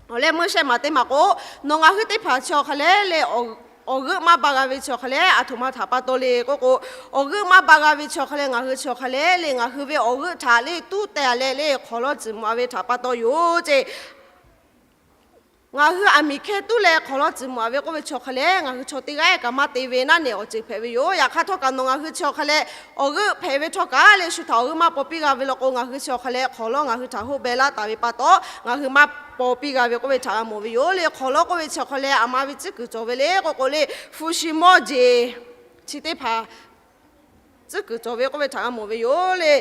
Awˬ leh meuˇ shehˆ maˬ teˇ maˬ k'o, nawˬ ngaˬ hui teˇ hpaˍ chi awˬ hk'a lehˬ le, awˬ g'euˆ maˇ ba g'a ve chi awˬ hk'a lehˬ a htoꞈ ma htaꞈ pa taw le k'oˆ k'o, awˬ g'euˆ maˇ ba g'a ve chi awˬ hk'a lehˬ ngaˬ hui chi awˬ hk'a lehˬ le, ngaˬ hui ve awˬ g'euˆ htaꞈ le tuˉ teh leh le hk'awˍ lawˇ tcuhˍ mawˬ a ve htaꞈ pa taw yoˬ ceˇ. Ngaˬ hui aˬ miˍ hkehˇ tuˉ leh hk'awˍ lawˇ tcuhˍ mawˬ a ve k'oˆ ve chi awˬ hk'a lehˬ, ngaˬ hui chaw teˇ g'aˇ kaꞈ maˇ te ve naˉ neˬ awˬ ceuˬ hpehꞈ ve yoˬ. Yaꞈ hk'aˇ htawˇ kaꞈ nawˬ ngaˬ hui chi awˬ hk'a lehˬ awˬ g'euˆ hpehꞈ ve htawˇ kaꞈ le shu htaꞈ awˬ g'euˆ maˇ paw piˇ g'a ve law k'o, ngaˬ hui chi awˬ hk'a lehˬ hk'awˍ lawˇ ngaˬ hui htaꞈ hoˆ beh laˇ taˍ ve pa taw, ngaˬ hui maˇ paw piˇ g'a ve k'oˆ ve htaꞈ g'a mawˬ ve yoˬ le. Hk'awˍ lawˇ k'oˆ ve chi awˬ hk'a lehˬ aˬ ma ve tcuhˉ kuiˬ cawˬ ve le k'oˆ k'o le, hpu shi mawˇ jeˬ chi teˇ hpaˍ tcuhˉ kuiˬ cawˬ ve k'oˆ ve htaꞈ g'a mawˬ ve yoˬ le.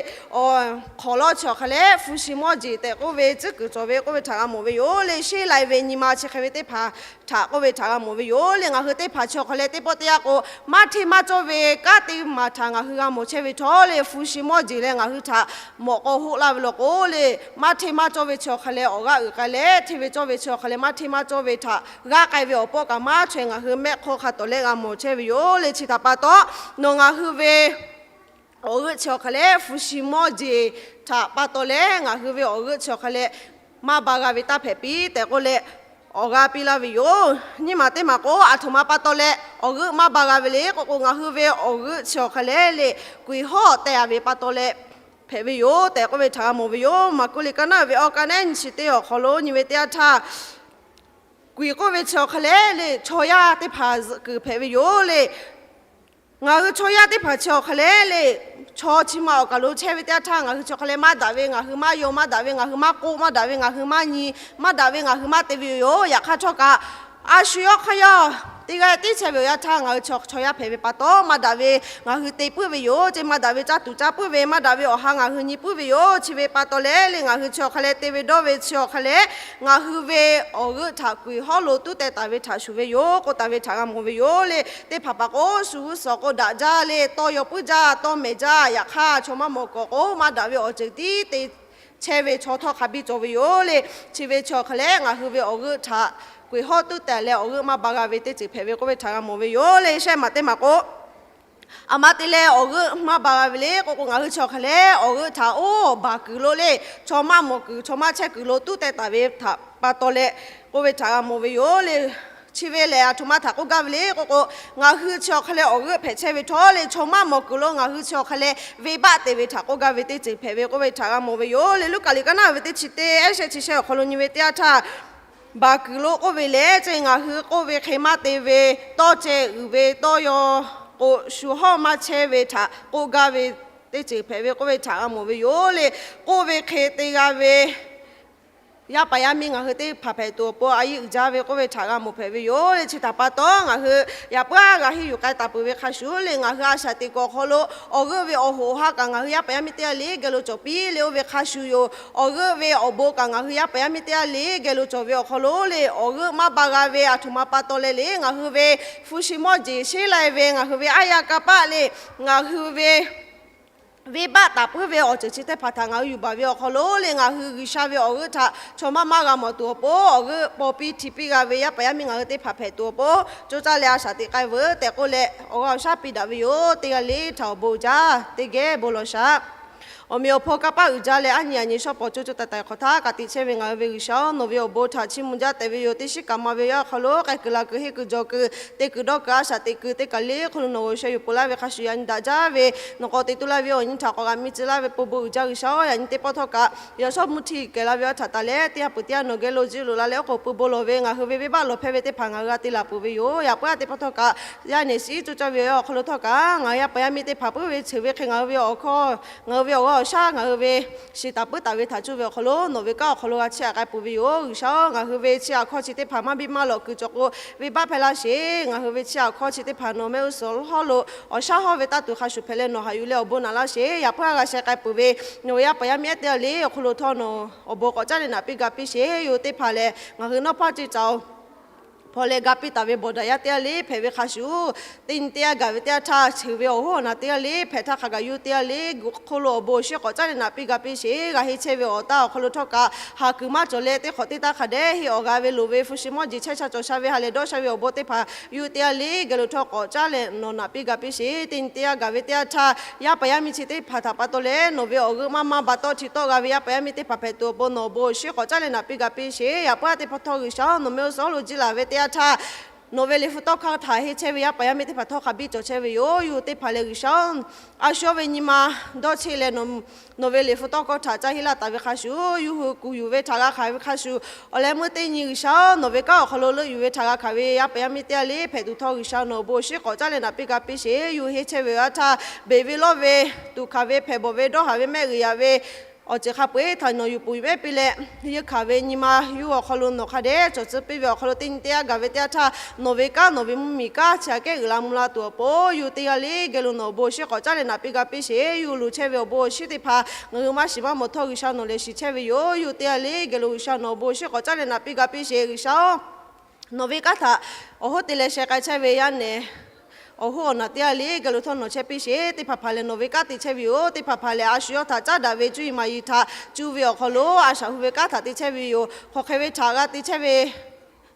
Hk'awˍ lawˇ chi awˬ hk'a lehˬ hpu shi mawˇ jeˬ tehꞈ k'oˆ ve tcuhˉ kuiˬ cawˬ ve k'oˆ ve htaꞈ g'a mawˬ ve yoˬ le. Sheˉ lai ve nyi ma chi hk'e ve teˇ hpaˍ htaꞈ k'oˆ ve htaꞈ g'a mawˬ ve yoˬ le. Ngaˬ hui teˇ hpaˍ chi awˬ hk'a lehˬ teˇ pawˆ teˇ yanˇ k'o, maˇ hteˇ maˇ cawˇ ve kanˉ teˇ maˬ htaꞈ ngaˬ hui g'a mawˬ chehˇ ve htawˇ le, hpu shi mawˇ jeˬ leh ngaˬ hui htaꞈ mawꞈ k'aw hoˆ laˇ ve law k'o le, maˇ hteˇ maˇ cawˇ ve chi awˬ hk'a lehˬ awˬ g'aˇ uiˍ k'ai leh, hteˇ ve cawˇ ve chi awˬ hk'a lehˬ maˇ hteˇ maˇ cawˇ ve htaꞈ g'aˇ k'ai ve awˬ pawˆ kaꞈ maˇ chaweh ngaˬ hui mehˆ hk'aw hk'a tawˍ leh g'a mawˬ chehˇ ve yoˬ le. Chi htaꞈ pa taw, nawˬ ngaˬ hui ve awˬ g'euˆ chi awˬ hk'a lehˬ hpu shi mawˇ jeˬ htaꞈ pa taw leh ngaˬ hui ve awˬ g'euˆ chi awˬ hk'a lehˬ maˇ ba g'a ve taˇ hpehꞈ piˇ tehꞈ k'oˆ leh awˬ g'aˇ piˇ laˇ ve yoˬ. Nyiˇ maˬ teˇ maˬ k'o, aˬ htoꞈ ma pa taw leh awˬ g'euˆ maˇ ba g'a ve le k'oˆ k'o, ngaˬ hui ve awˬ g'euˆ chi awˬ hk'a lehˬ le, kuiˬ hawˉ teh a ve pa taw leh hpehꞈ ve yoˬ tehꞈ k'oˆ ve htaꞈ g'a mawˬ ve yoˬ. Maˍkuˆ liꞈ ka naˉ ve awˬ ka naˉ nyi chi teˇ awˬ hk'aw lo nyi ve teˇ yanˇ htaˇ, kuiˬ k'oˆ ve chi awˬ hk'a lehˬ le, chaw yaˇ teˇ hpaˍ zuhꞈ kuiˬ hpehꞈ ve yoˬ le. Ngaˬ hui chaw yaˇ teˇ hpaˍ chi awˬ hk'a lehˬ le, chaw chi ma awˬ kaˬ lo chehˇ ve teˇ yanˇ htaˇ ngaˬ hui chi awˬ hk'a lehˬ maˇ daꞈ ve ngaˬ hui maˇ yaw, maˇ daꞈ ve ngaˬ hui maˇ k'oˆ, maˇ daꞈ ve ngaˬ hui maˇ nyi, maˇ daꞈ ve ngaˬ hui maˇ te ve yoˬ. Yaꞈ hk'aˇ htawˇ kaꞈ, a shu yawˇ hk'aˇ yawˇ teˇ g'aˇ tiˉ chehˇ ve awˬ yanˇ htaˇ ngaˬ hui chaw yaˇ hpehꞈ ve pa taw, maˇ daꞈ ve ngaˬ hui te puiˉ ve yoˬ ceˇ, maˇ daꞈ ve caˇ tuˬ caˇ puiˉ ve, maˇ daꞈ ve awˬ ha ngaˬ hui nyi puiˉ ve yoˬ. Chi ve pa taw leh le, ngaˬ hui chi awˬ hk'a lehˬ te ve dawˇ ve chi awˬ hk'a lehˬ, ngaˬ hui ve awˬ g'euˆ htaꞈ kuiˬ hawˉ lo tuˉ teh taˍ ve htaꞈ shuˍ ve yoˬ k'oˆ taˍ ve htaꞈ g'a mawˬ ve yoˬ le. Teˇ hpaˍ hpaˍ k'o, shu g'uˇ suhˍ k'o daꞈ jaˇ le, tawˇ yaw puiˉ jaˇ, tawˇ mehˍ jaˇ, yaꞈ hk'aˇ chaw maˇ mawˬ k'awꞈ k'o maˇ daꞈ ve awˬ ceuˬ tiˉ te chehˇ ve chaw htawˇ hk'a biˇ cawˬ ve yoˬ le. Chi ve chi awˬ hk'a lehˬ ngaˬ hui ve awˬ g'euˆ htaꞈ kuiˬ hawˉ tuˉ teh leh awˬ g'euˆ maˇ ba g'a ve teˇ ceuˬ hpehꞈ ve k'oˆ ve htaꞈ g'a mawˬ ve yoˬ le. Shehˆ maˬ teˇ maˬ k'o, aˬ ma te leh awˬ g'euˆ maˇ ba g'a ve le k'oˆ k'o, ngaˬ hui chi awˬ hk'a lehˬ awˬ g'euˆ htaꞈ oˇ baˬ kuiˬ lo le, chaw maˇ mawˬ kuiˬ chaw maˇ chehˇ kuiˬ lo tuˉ teh taˍ ve htaꞈ pa taw leh k'oˆ ve htaꞈ g'a mawˬ ve yoˬ le. Chi ve lehˬ, aˬ htoꞈ ma htaꞈ k'oˆ gaˇ ve le k'oˆ k'o, ngaˬ hui chi awˬ hk'a leh awˬ g'euˆ hpehꞈ chehˇ ve htawˇ le, chaw maˇ mawˬ kuiˬ lo ngaˬ hui chi awˬ hk'a leh venˇbaˆ te ve htaꞈ k'oˆ gaˇ ve teˇ ceuˬ hpehꞈ ve k'oˆ ve htaꞈ g'a mawˬ ve yoˬ le. Luˉkaꞈ liꞈ ka naˉ ve teˇ chi teˇ, ehˉ shehˆ chi shehˆ awˬ hk'aw lo nyi ve teˇ yanˇ htaˇ, baˬ kuiˬ lo k'oˆ ve lehˬ, chi ngaˬ hui k'oˆ ve hk'e maˇ te ve, tawˇ ceh uiˍ ve tawˇ yaw k'o, shu hawˇ maˇ chehˇ ve htaꞈ k'oˆ gaˇ ve teˇ ceuˬ hpehꞈ ve k'oˆ ve htaꞈ g'a mawˬ ve yoˬ le. K'oˆ ve hk'e te g'a ve yaˇ paˍ yaˇ miˇ ngaˬ hui teˇ hpaˍ hpehꞈ tuˬ awˬ pon a yiˇ uiˍ jaˇ ve k'oˆ ve htaꞈ g'a mawˬ hpehꞈ ve yoˬ le. Chi htaꞈ pa taw, ngaˬ hui yaꞈ puiˉ g'a henˇ yuˬ k'ai taˍ peuˬ ve hk'a shuˍ le, ngaˬ hui a shaꞈ teꞈ kuiˬ awˬ hk'aw lo awˬ g'euˆ ve awˬ hoꞈ awˬ ha kaꞈ ngaˬ hui yaˇ paˍ yaˇ miˇ teˇ g'aˇ le geh lo cawˬ piˇ le, oˇ ve hk'a shuˍ yoˬ. Awˬ g'euˆ ve awˬ bon kaꞈ ngaˬ hui yaˇ paˍ yaˇ miˇ teˇ g'aˇ le geh lo cawˬ ve awˬ hk'aw lo le, awˬ g'euˆ maˇ ba g'a ve aˬ htoꞈ ma pa taw leh le, ngaˬ hui ve hpu shi mawˇ jeˬ sheˉ lai ve ngaˬ hui ve aˉ yanˇ kanˇ paˆ le, ngaˬ hui ve venˇbaˆ taˍ puiˉ ve awˬ ceuˬ chi teˇ hpaˍ htaꞈ ngaˬ hui yuˬ baˬ ve awˬ hk'aw lo le, ngaˬ hui G'uiˬsha ve awˬ g'euˆ htaꞈ chaw maˇ maˇ g'a mawˬ tuˬ awˬ pon, awˬ g'euˆ paw piˇ hti piˇ g'a ve yaˇ paˍ yaˇ miˇ ngaˬ hui teˇ hpaˍ hpehꞈ tuˬ awˬ pon, co caˇ leh a shaꞈ teꞈ k'ai veuˬ tehꞈ k'oˆ leh, awˬ g'aˇ awˬ shaˉ piˇ daꞈ ve yoˬ. Teˇ g'aˇ le htaꞈ awˬ bon jaˇ, teˇ geh bon lawˬ shaˍ. Awˬ meꞈ awˬ hpawˇ kanˇ paˆ uiˍ jaˇ leh, aˉ nyi aˬ nyi shawˉ pawˍ co co taiˍ taiˍ hk'awꞈ htaˇ ka tiꞈ chehˇ ve ngaˬ hui ve G'uiˬsha-oˬ, nawˬ ve awˬ bon htaꞈ chiˇ mvuh jaˇ tehꞈ ve yoˬ. Teˇ shiˉ kaꞈ ma ve yaˇ awˬ hk'aw lo k'ai kuiˬ la kuiˬ, henˇ kuiˬ jawˬ kuiˬ, te kuiˬ dawˇ kuiˬ, a shaꞈ teꞈ kuiˬ teˇ kaˬ le hk'aw lo nawˬ g'aw sheh yuˬ peuˬ laˇ ve hk'a shuˍ yaꞈ nyi daꞈ jaˇ ve, nawˬ k'awꞈ te tu laˇ ve awˬ nyi htaꞈ k'awꞈ g'a miˇ tcuh laˇ ve pon bon uiˍ jaˇ G'uiˬsha-oˬ, yaꞈ nyi teˇ pawˆ htawˇ kaꞈ yaꞈ shawˉ mvuhˇ htiˇ kehˬ la ve awˬ htaꞈ taˍ leh, teˇ ha peuˬ teˇ ha nawˬ geh lo jiˇ loꞈ la leh oˉ k'oˍ pui bon lawˬ ve ngaˬ hui ve venˇbaˆ lawˬ hpehˇ ve teˇ hpaˍ ngaˬ hui g'a te laˬ peuˬ ve yoˬ. Yaꞈ puiˉ a teˇ pawˆ htawˇ kaꞈ yaˇ nehˬ shiˍ co caˇ ve awˬ hk'aw lo htawˇ kaꞈ ngaˬ hui yaˇ paˍ yaˇ miˇ teˇ hpaˍ puiˉ ve ceuˬ ve hk'e ngaˬ hui ve awˬ hkawˇ, ngaˬ hui ve awˬ g'aˇ awˬ shaˉ ngaˬ hui ve shiˍ taˍ puiˉ taˍ ve htaꞈ cuˇ ve awˬ hk'aw lo nawˬ ve kanˉ awˬ hk'aw lo g'a chiˇ aꞈ k'ai peuˬ ve yoˬ. G'uiˬsha-oˬ, ngaˬ hui ve chiˇ aꞈ hkawˇ chi teˇ hpaˍ maˇ biˇ maˇ lawꞈ kuiˬ cawˬ k'o, venˇbaˆ hpehˇ laˇ sheˍ. Ngaˬ hui ve chiˇ aꞈ hkawˇ chi teˇ hpaˍ nawˬ mehˆ g'uˇ suhˍ hawˉ lo awˬ shaˉ hawˇ ve taˇ tuˬ hk'a shuˍ hpehꞈ leh nawˬ haꞈ yuˬ leh awˬ bon naꞈ laˇ sheˍ. Yaꞈ puiˉ a g'a sheh k'ai peuˬ ve nawˬ ve yaˇ paˍ yaˇ miˇ ehˉ teˇ g'aˇ le awˬ hk'aw lo htawˇ nawˬ awˬ bon k'awꞈ caˉ leh naꞈ piˇ ga piˇ sheˍ yoˬ. Teˇ hpaˍ lehˬ ngaˬ hui nawˇ hpaˇ ceˇ caoˬ hpaw leh ga piˇ taˍ ve bawˬ daꞈ yaˇ teˇ g'aˇ le hpehꞈ ve hk'a shuˍ, teˇ nyi teˇ g'aˇ gaˬ ve teˇ yanˇ htaˇ, cheuˬ ve awˬ hoˉ awˬ naˬ teˇ g'aˇ le hpehꞈ htaˇ hk'a gaˬ yuˬ teˇ g'aˇ le hk'oˆ lo awˬ bon awˬ shinˉ k'awꞈ caˉ leh naꞈ piˇ ga piˇ sheˍ. G'a henˇ chehˇ ve awˬ taˇ awˬ hk'aw lo htawˇ kaꞈ haˍ kuiˬ maˇ cawˬ leh teˇ hk'awꞈ teˇ taˇ hk'a dehꞈ henˇ awˬ g'a ve loˍ ve hpu shi mawˇ jeˬ chehˇ sha cawˬ sha ve ha lehˬ dawˇ sha ve awˬ bon teˇ hpaˍ yuˬ teˇ g'aˇ le geh lo htawˇ k'awꞈ caˉ leh nawˬ naꞈ piˇ ga piˇ sheˍ. Teˇ nyi teˇ g'aˇ gaˬ ve teˇ yanˇ htaˇ, yaˇ paˍ yaˇ miˇ chi teˇ hpaˍ htaꞈ pa taw leh nawˬ ve awˬ g'euˆ maˇ maˇ ba tawˆ hti tawˆ g'a ve yaˇ paˍ yaˇ miˇ teˇ hpaˍ hpehꞈ tuˬ awˬ pon nawˬ awˬ bon awˬ shinˉ k'awꞈ caˉ leh naꞈ piˇ ga piˇ sheˍ. Yaꞈ puiˉ a teˇ hpaˍ htawˇ G'uiˬsha-oˬ, nawˬ mehˆ g'uˇ suhˍ hawˉ lo jiˇ laˬ ve teˇ yanˇ htaˇ nawˬ ve liꞈ hpu tawˇ hkawˇ htaꞈ henˇ chehˇ ve yaˇ paˍ yaˇ miˇ teˇ hpaˍ htawˇ hk'a biˇ cawˬ chehˇ ve yoˬ. Yuˬ teˇ hpaˍ lehˬ G'uiˬsha-oˬ, a shu ve nyi ma dawˇ cheˆ leh nawˬ ve liꞈ hpu tawˇ hkawˇ htaꞈ caˇ henˇ laˇ taˍ ve hk'a shuˍ, yuˬ hui kuˬ yuˬ ve htaꞈ g'a hkanˍ ve hk'a shuˍ, awˬ leh meuˇ teˇ nyi G'uiˬsha-oˬ, nawˬ ve kanˉ awˬ hk'aw lo leuˆ yuˬ ve htaꞈ g'a hkanˍ ve yaˇ paˍ yaˇ miˇ teˇ g'aˇ le hpehꞈ tuˬ htawˇ G'uiˬsha nawˬ awˬ bon awˬ shinˉ k'awꞈ caˉ leh naꞈ piˇ ga piˇ sheˍ. Yuˬ henˇ chehˇ ve awˬ yanˇ htaˇ, beˬ ve lawˇ ve, tuꞈ hkanˍ ve, hpehꞈ bawˬ ve, dawˇ haˍ ve, mehˆ g'uiˬ yaꞈ ve awˬ ceuˬ hk'a peu-eˬ htaꞈ nawˬ yuˬ peuˬ yuˬ mehˆ piˇ leh, yeunˇ hkanˍ ve nyi ma yawˇ hui awˬ hk'aw lo nawˬ hk'a dehꞈ cawˬ tcuh piˇ ve awˬ hk'aw lo teˇ nyi teˇ g'aˇ gaˬ ve teˇ yanˇ htaˇ, nawˬ ve kanˉ nawˬ ve mvuhˇmiˬ kanˉ chi aꞈ kehˉ uiˍ la mvuh la tuˬ awˬ pon, yuˬ teˇ g'aˇ le geh lo nawˬ awˬ bon awˬ shinˉ k'awꞈ caˉ leh naꞈ piˇ ga piˇ sheˍ. Yuˬ luˬ chehˇ ve awˬ bon awˬ shinˉ teˇ hpaˍ ngaˬ hui maˇ shiˍ maˇ mawˬ htawˇ G'uiˬsha nawˬ lehˬ shiˍ chehˇ ve yoˬ. Yuˬ teˇ g'aˇ le geh lo G'uiˬsha nawˬ awˬ bon awˬ shinˉ k'awꞈ caˉ leh naꞈ piˇ ga piˇ sheˍ. G'uiˬsha-oˬ, nawˬ ve kanˉ htaꞈ awˬ hoˉ te leh sheh k'ai chehˇ ve yaˇ nehˬ awˬ hoˉ awˬ naˬ teˇ g'aˇ le geh lo htawˇ nawˬ chehˇ piˇ sheˍ. Teˇ hpaˍ hpaˍ lehˬ nawˬ ve kanˉ te chehˇ ve yoˬ. Teˇ hpaˍ hpaˍ lehˬ a shu yawˇ htaꞈ caˉ daꞈ ve cuˇ yiˍ maˍ yiˍ htaꞈ cuˇ ve awˬ hk'aw lo a shaꞈ hu ve kanˉ htaꞈ te chehˇ ve yoˬ. Hk'aˬ hk'e ve htaꞈ g'a te chehˇ ve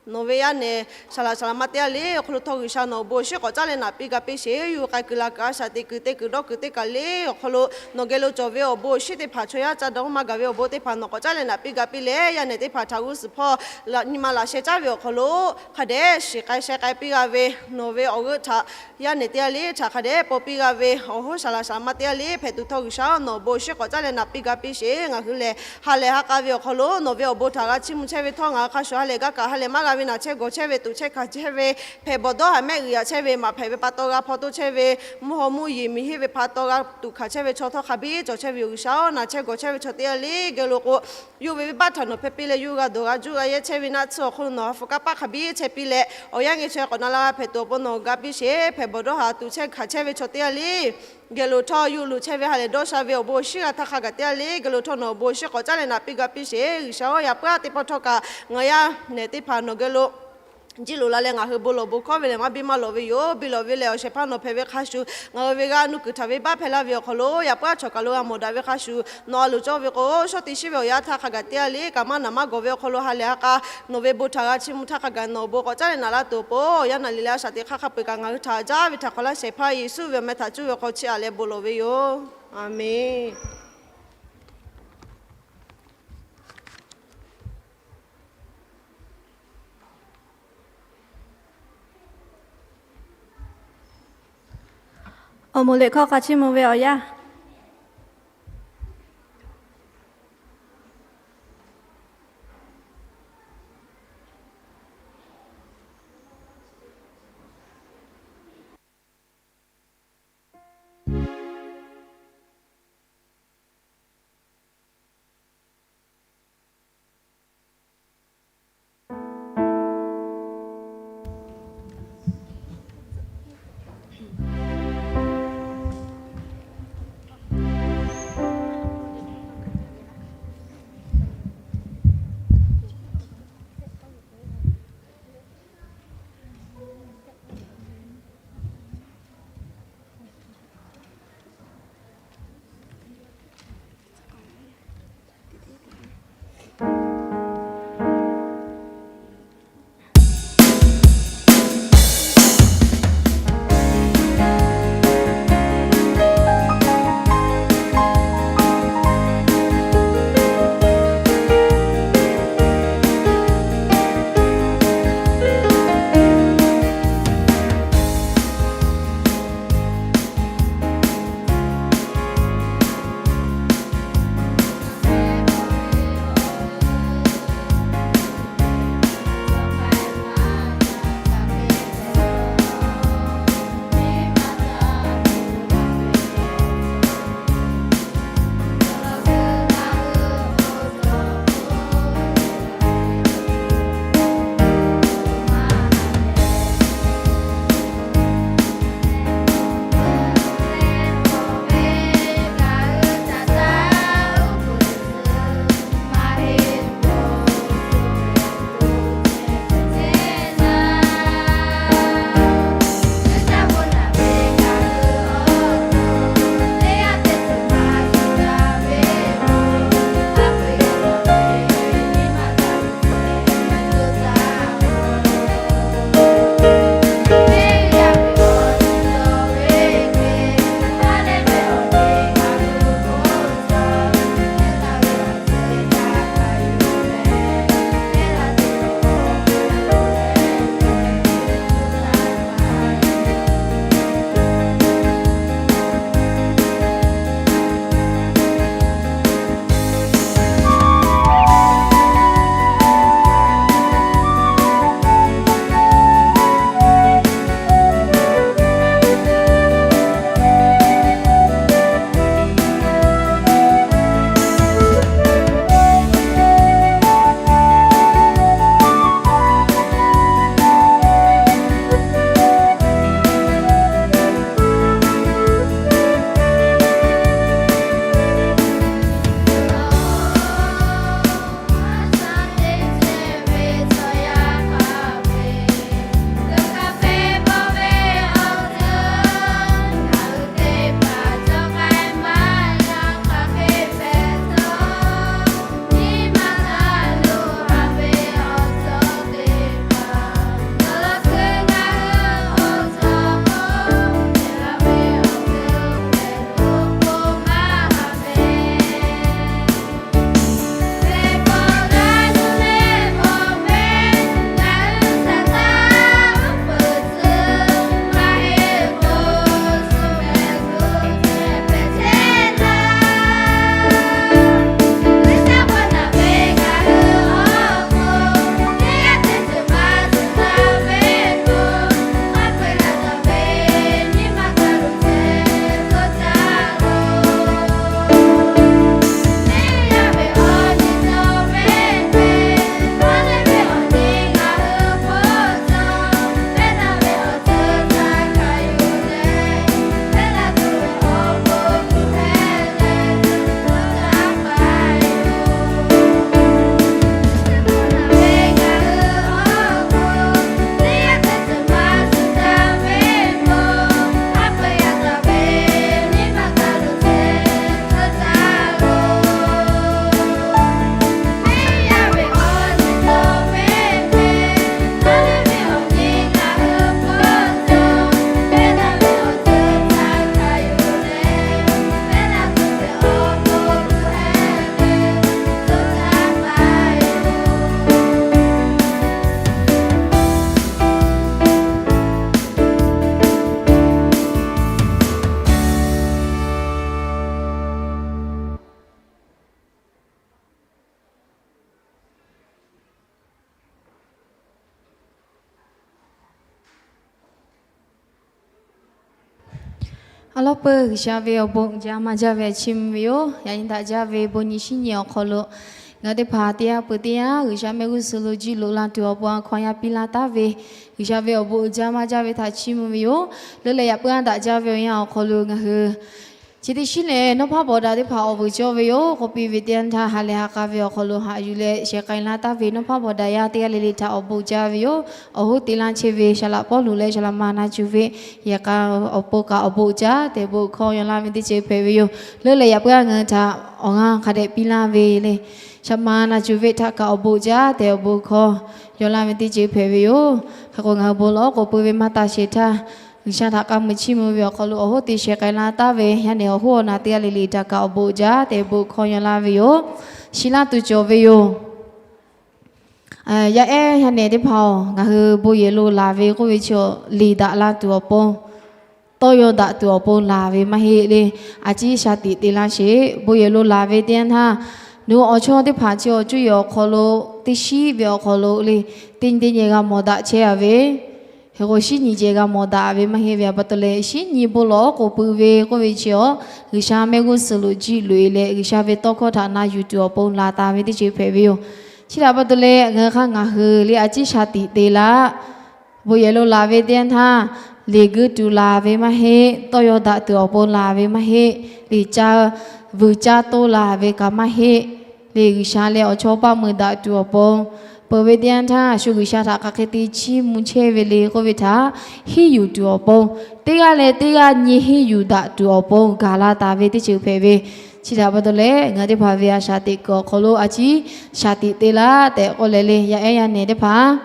nawˬ ve yaˇ nehˬ saˍ laꞈ saˍ laꞈ ma teˇ g'aˇ le awˬ hk'aw lo htawˇ G'uiˬsha nawˬ awˬ bon awˬ shinˉ k'awꞈ caˉ leh naꞈ piˇ ga piˇ sheˍ. Yuˬ k'ai kuiˬ la kuiˬ a shaꞈ teꞈ kuiˬ te kuiˬ dawˇ kuiˬ teˇ kaˬ le awˬ hk'aw lo nawˬ geh lo cawˬ ve awˬ bon awˬ shinˉ teˇ hpaˍ chaw yaˇ ca dawˇ maˇ gaˬ ve awˬ bon teˇ hpaˍ nawˬ k'awꞈ caˉ leh naꞈ piˇ ga piˇ leh, yaˇ nehˬ teˇ hpaˍ htaꞈ g'uˇ suhˍ hpawˇ nyi ma laꞈ sheh caˉ ve awˬ hk'aw lo hk'a dehꞈ shiˍ k'ai sheh k'ai piˇ g'a ve nawˬ ve awˬ g'euˆ htaꞈ yaˇ nehˬ teˇ g'aˇ le htaꞈ hk'a dehꞈ paw piˇ g'a ve awˬ hoˉ saˍ laꞈ saˍ laꞈ ma teˇ g'aˇ le hpehꞈ tuˬ htawˇ G'uiˬsha nawˬ awˬ bon awˬ shinˉ k'awꞈ caˉ leh naꞈ piˇ ga piˇ sheˍ. Ngaˬ hui lehˬ ha lehˬ ha k'a ve awˬ hk'aw lo nawˬ ve awˬ bon htaꞈ g'a chiˇ mvuh chehˇ ve htawˇ ngaˬ hui hk'a shuˍ ha lehˬ gaˇ kaꞈ ha lehˬ maˇ g'a ve naˬ chehˇ gawˬ chehˇ ve tuꞈ chehˇ hkanˍ chehˇ ve hpehꞈ bawˬ dawˇ haˍ mehˆ g'uiˬ yaꞈ chehˇ ve maꞈ hpehꞈ ve pa taw g'a hpaw toˇ chehˇ ve mvuhˇ haw mvuhˇ yeˬ miˬ henˇ ve pa taw g'a tuꞈ hkanˍ chehˇ ve chaw htawˇ hk'a biˇ cawˬ chehˇ ve yoˬ. G'uiˬsha-oˬ, naˬ chehˇ gawˬ chehˇ ve chaw teˇ g'aˇ le geh lo k'o yawˇ ve venˇbaˆ htaꞈ nawˬ hpehˇ piˇ leh yawˇ g'a dawˬ g'a juˇ g'a yehˇ chehˇ ve naˆ tsuhˇ awˬ hk'aw lo nawˬ ha hpu kanˉ paˆ hk'a biˇ chehˇ piˇ leh awˬ yanˇ geh chaweh k'awꞈ na la g'a hpehꞈ tuˬ awˬ pon nawˬ ga piˇ sheˍ. Hpehꞈ bawˬ dawˇ haˍ tuꞈ chehˇ hkanˍ chehˇ ve chaw teˇ g'aˇ le geh lo htawˇ yuˬ luˬ chehˇ ve ha lehˬ dawˇ sha ve awˬ bon awˬ shinˉ g'a htaˇ hk'a gaˬ teˇ g'aˇ le geh lo htawˇ nawˬ awˬ bon awˬ shinˉ k'awꞈ caˉ leh naꞈ piˇ ga piˇ sheˍ. G'uiˬsha-oˬ, yaꞈ puiˉ a teˇ pawˆ htawˇ kaꞈ ngaˬ yaˇ nehˬ teˇ hpaˍ nawˬ geh lo jiˇ loꞈ la leh ngaˬ hui bon lawˬ bon hkawˇ ve lehˬ maˇ biˇ maˇ lawꞈ ve yoˬ. Biˇ lawꞈ ve lehˬ awˬ shehˍ hpaˇ nawˬ hpehꞈ ve hk'a shuˍ, ngaˬ hui ve g'aˇ nuˇ kuiˬ htaꞈ venˇbaˆ hpehˇ laˇ ve awˬ hk'aw lo yaꞈ puiˉ a chawˬ kaˬ lo g'a mawˬ daꞈ ve hk'a shuˍ, nawˬ a loˍ cawˇ ve k'o shawˉ ti shiˉ ve awˬ yanˇ htaˇ hk'a gaˬ teˇ g'aˇ le kaꞈ maˇ naˬ maˇ gawˬ ve awˬ hk'aw lo ha lehˬ ha k'a nawˬ ve bon htaꞈ g'a chiˇ mvuh htaˇ hk'a gaˬ nawˬ awˬ bon k'awꞈ caˉ leh naꞈ la tuˬ awˬ pon, awˬ yanˇ naˬ liꞈ leh a shaꞈ teꞈ hk'aˇ hk'a peu-eˬ kaꞈ ngaˬ hui htaꞈ jaˇ ve htaꞈ hk'awꞈ laˇ shehˍ hpaˇ Yeˍsuˆ ve awˬ meh htaꞈ cuˇ ve awˬ hk'aw chiˇ aꞈ leh bon lawˬ ve yoˬ. Aˍmenˍ. Awˬ moˍ liꞈ hkawˇ hk'a chiˇ mvuh ve awˬ yanˇ. Awˬ lawn peuˬ, G'uiˬsha ve awˬ bon uiˍ jaˇ maˇ jaˇ ve a chiˇ mvuh ve yoˬ. Yaꞈ nyi daꞈ jaˇ ve bon nyi shinˉ nyi awˬ hk'aw lo ngaˬ hui teˇ hpaˍ teˇ yanˇ peuˬ teˇ yanˇ G'uiˬsha mehˆ g'uˇ suhˍ lo jiˇ loꞈ la tuˬ awˬ pon a hkaw yaˇ piˇ laˇ taˍ ve, G'uiˬsha ve awˬ bon uiˍ jaˇ maˇ jaˇ ve htaꞈ chiˇ mvuh ve yoˬ. Leuˉ leh yaꞈ puiˉ a daꞈ jaˇ ve awˬ yanˇ awˬ hk'aw lo ngaˬ hui chi teˇ shinˉ lehˬ, nawˉ hpaˇ bawˬ daꞈ teˇ hpaˍ awˬ vuiˬ cawˇ ve yoˬ. K'oˆ piˇ ve teˇ yanˇ htaˇ, ha lehˬ ha k'a ve awˬ hk'aw lo haꞈ yuˬ leh sheh k'ai laˇ taˍ ve nawˉ hpaˇ bawˬ daꞈ yaˇ teˇ g'aˇ le le htaꞈ awˬ bon uiˍ jaˇ ve yoˬ. Awˬ hoˉ te laˇ chehˇ ve Saˍ laꞈ Pawˇluꞈ leh Saˍ laꞈ ma na cuˬ ve yehˬ k'a awˬ pon kaꞈ awˬ bon uiˍ jaˇ tehꞈ bon hkawˇ yaw laˇ ve teˇ ceuˬ hpehꞈ ve yoˬ. Leuˉ leh yaꞈ puiˉ a ngaˬ hui htaꞈ awˬ g'aˇ hk'a dehꞈ piˇ laˇ ve le, Saˍ laꞈ ma na cuˬ ve htaꞈ kaꞈ awˬ bon uiˍ jaˇ tehꞈ awˬ bon hkawˇ yaw laˇ ve teˇ ceuˬ hpehꞈ ve yoˬ. Hk'e k'o, ngaˬ hui bon lawˬ k'oˍ pui ve maˇ taˇ shehˍ htaˇ, G'uiˬsha htaꞈ k'a muiˬ chiˇ mvuh ve awˬ hk'aw lo awˬ hoˉ te sheh k'ai laˇ taˍ ve yaˇ nehˬ awˬ hoˉ awˬ naˬ teˇ g'aˇ le le htaꞈ kaꞈ awˬ bon uiˍ jaˇ tehꞈ bon hkawˇ yaw laˇ ve yoˬ. Shiˍ laˇ tuˬ cawˬ ve yoˬ. Yaˇ ehˉ yaˇ nehˬ teˇ hpaˍ-oˬ, ngaˬ hui bon yehˬ lo laˬ ve k'oˆ ve chi liꞈ daꞈ la tuˬ awˬ pon, tawˇ yaw daꞈ tuˬ awˬ pon laˬ ve maˇ heˆ le. A ciˉ shaˍ tiꞈ te laˇ sheˍ. Bon yehˬ lo laˬ ve teˇ yanˇ htaˇ, nawˬ hui awˬ chawˇ teˇ hpaˍ chi awˬ cuˇ yehˬ awˬ hk'aw lo, teˇ shiˉ ve awˬ hk'aw lo le, teˇ nyi teˇ nyi g'a mawˬ daꞈ chehˇ a ve, hk'e k'o shiˉ nyi ceh g'a mawˬ daꞈ ve maˇ heˆ ve pa taw leh, shiˉ nyi bon lawˬ k'oˍ pui ve k'oˆ ve chi-awˬ, G'uiˬsha mehˆ g'uˇ suhˍ lo jiˇ loꞈ e leh G'uiˬsha ve tawˇ hkawˇ htaꞈ na yuˬ tuˬ awˬ pon laˬ taˍ ve teˇ ceuˬ hpehꞈ ve yoˬ. Chi htaꞈ pa taw leh ngaˬ hui hk'a ngaˬ hui le a ciˉ shaˍ tiꞈ te laˇ. Bon yehˬ lo laˬ ve teˇ yanˇ htaˇ, liꞈ guiˇ tuˬ laˬ ve maˇ heˆ, tawˇ yaw daꞈ tuˬ awˬ pon laˬ ve maˇ heˆ, liꞈ caˇ vuiˬ caˇ toˇ laˬ ve kaꞈ maˇ heˆ. Liꞈ G'uiˬsha leh awˬ chawˇ paˇ mui daꞈ tuˬ awˬ pon, peuˬ ve teˇ yanˇ htaˇ shu G'uiˬsha htaꞈ hk'aˬ hk'e te chiˇ mvuh chehˇ ve le k'oˆ ve htaꞈ henˇ yuˬ tuˬ awˬ pon, teˇ g'aˇ leh teˇ g'aˇ nyi henˇ yuˬ daꞈ tuˬ awˬ pon gaˬ la taˍ ve teˇ ceuˬ hpehꞈ ve. Chi htaꞈ pa taw leh ngaˬ hui teˇ hpaˍ ve a shaˍ tiꞈ kuiˬ awˬ hk'aw lo a ciˉ shaˍ tiꞈ te laˇ tehꞈ k'oˆ leh le, yaˇ ehˉ yaˇ nehˬ teˇ hpaˍ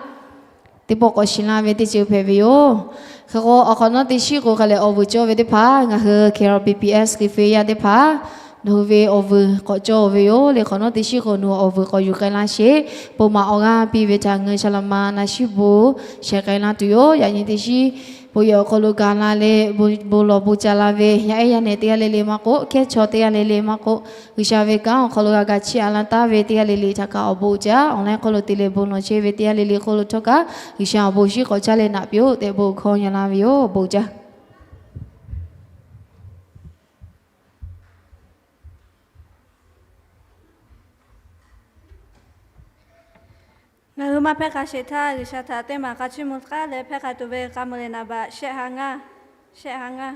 teˇ pawˆ k'awꞈ shiˍ laˇ ve teˇ ceuˬ hpehꞈ ve yoˬ. Hk'e k'o, awˬ hk'awꞈ nawˉ teˇ shiˉ k'o hk'a lehˬ awˬ vuiˬ cawˇ ve teˇ hpaˍ ngaˬ hui K R P P S k'oˆ ve yaˇ teˇ hpaˍ, nawˬ hui ve awˬ vuiˬ k'awꞈ cawˇ ve yoˬ le. Hk'awꞈ nawˉ teˇ shiˉ k'o nawˬ hui awˬ vuiˬ k'awꞈ yuˬ k'ai laˇ sheˍ. Bon maˍ awˬ g'aˇ piˇ ve htaꞈ ngaˬ hui Saˍ laꞈ ma na shiˉ bon sheh k'ai laˇ tuˬ yoˬ. Yaꞈ nyi teˇ shiˉ bon yehˬ awˬ hk'aw lo gaˬ la leh, bon lawˬ bon ca la ve yaˇ ehˉ yaˇ nehˬ teˇ g'aˇ le le maˇ k'oˆ, hkehˉ chaw teˇ g'aˇ le le maˇ k'oˆ, G'uiˬsha ve kanˉ awˬ hk'aw lo g'a ga chiˇ a laˇ taˍ ve teˇ g'aˇ le le htaꞈ kaꞈ awˬ bon uiˍ jaˇ. Awˬ laˇ hk'aw lo te leh bon lawˬ chehˇ ve teˇ g'aˇ le le hk'oˆ lo htawˇ kaꞈ G'uiˬsha awˬ bon shinˉ k'awꞈ caˇ leh naꞈ piˇ-oˆ tehꞈ bon hkawˇ yaw laˇ ve yoˬ. Bon uiˍ jaˇ. Ngaˬ hui maˇ hpehˇ hk'a sheˍ htaˇ, G'uiˬsha htaꞈ teˇ maˬ k'a chiˇ mvuh k'aˉ leh hpehˇ k'ai tuˬ ve k'a mvuh leh naˍ baꞈ shehˆ ha ngaˇ, shehˆ ha ngaˇ.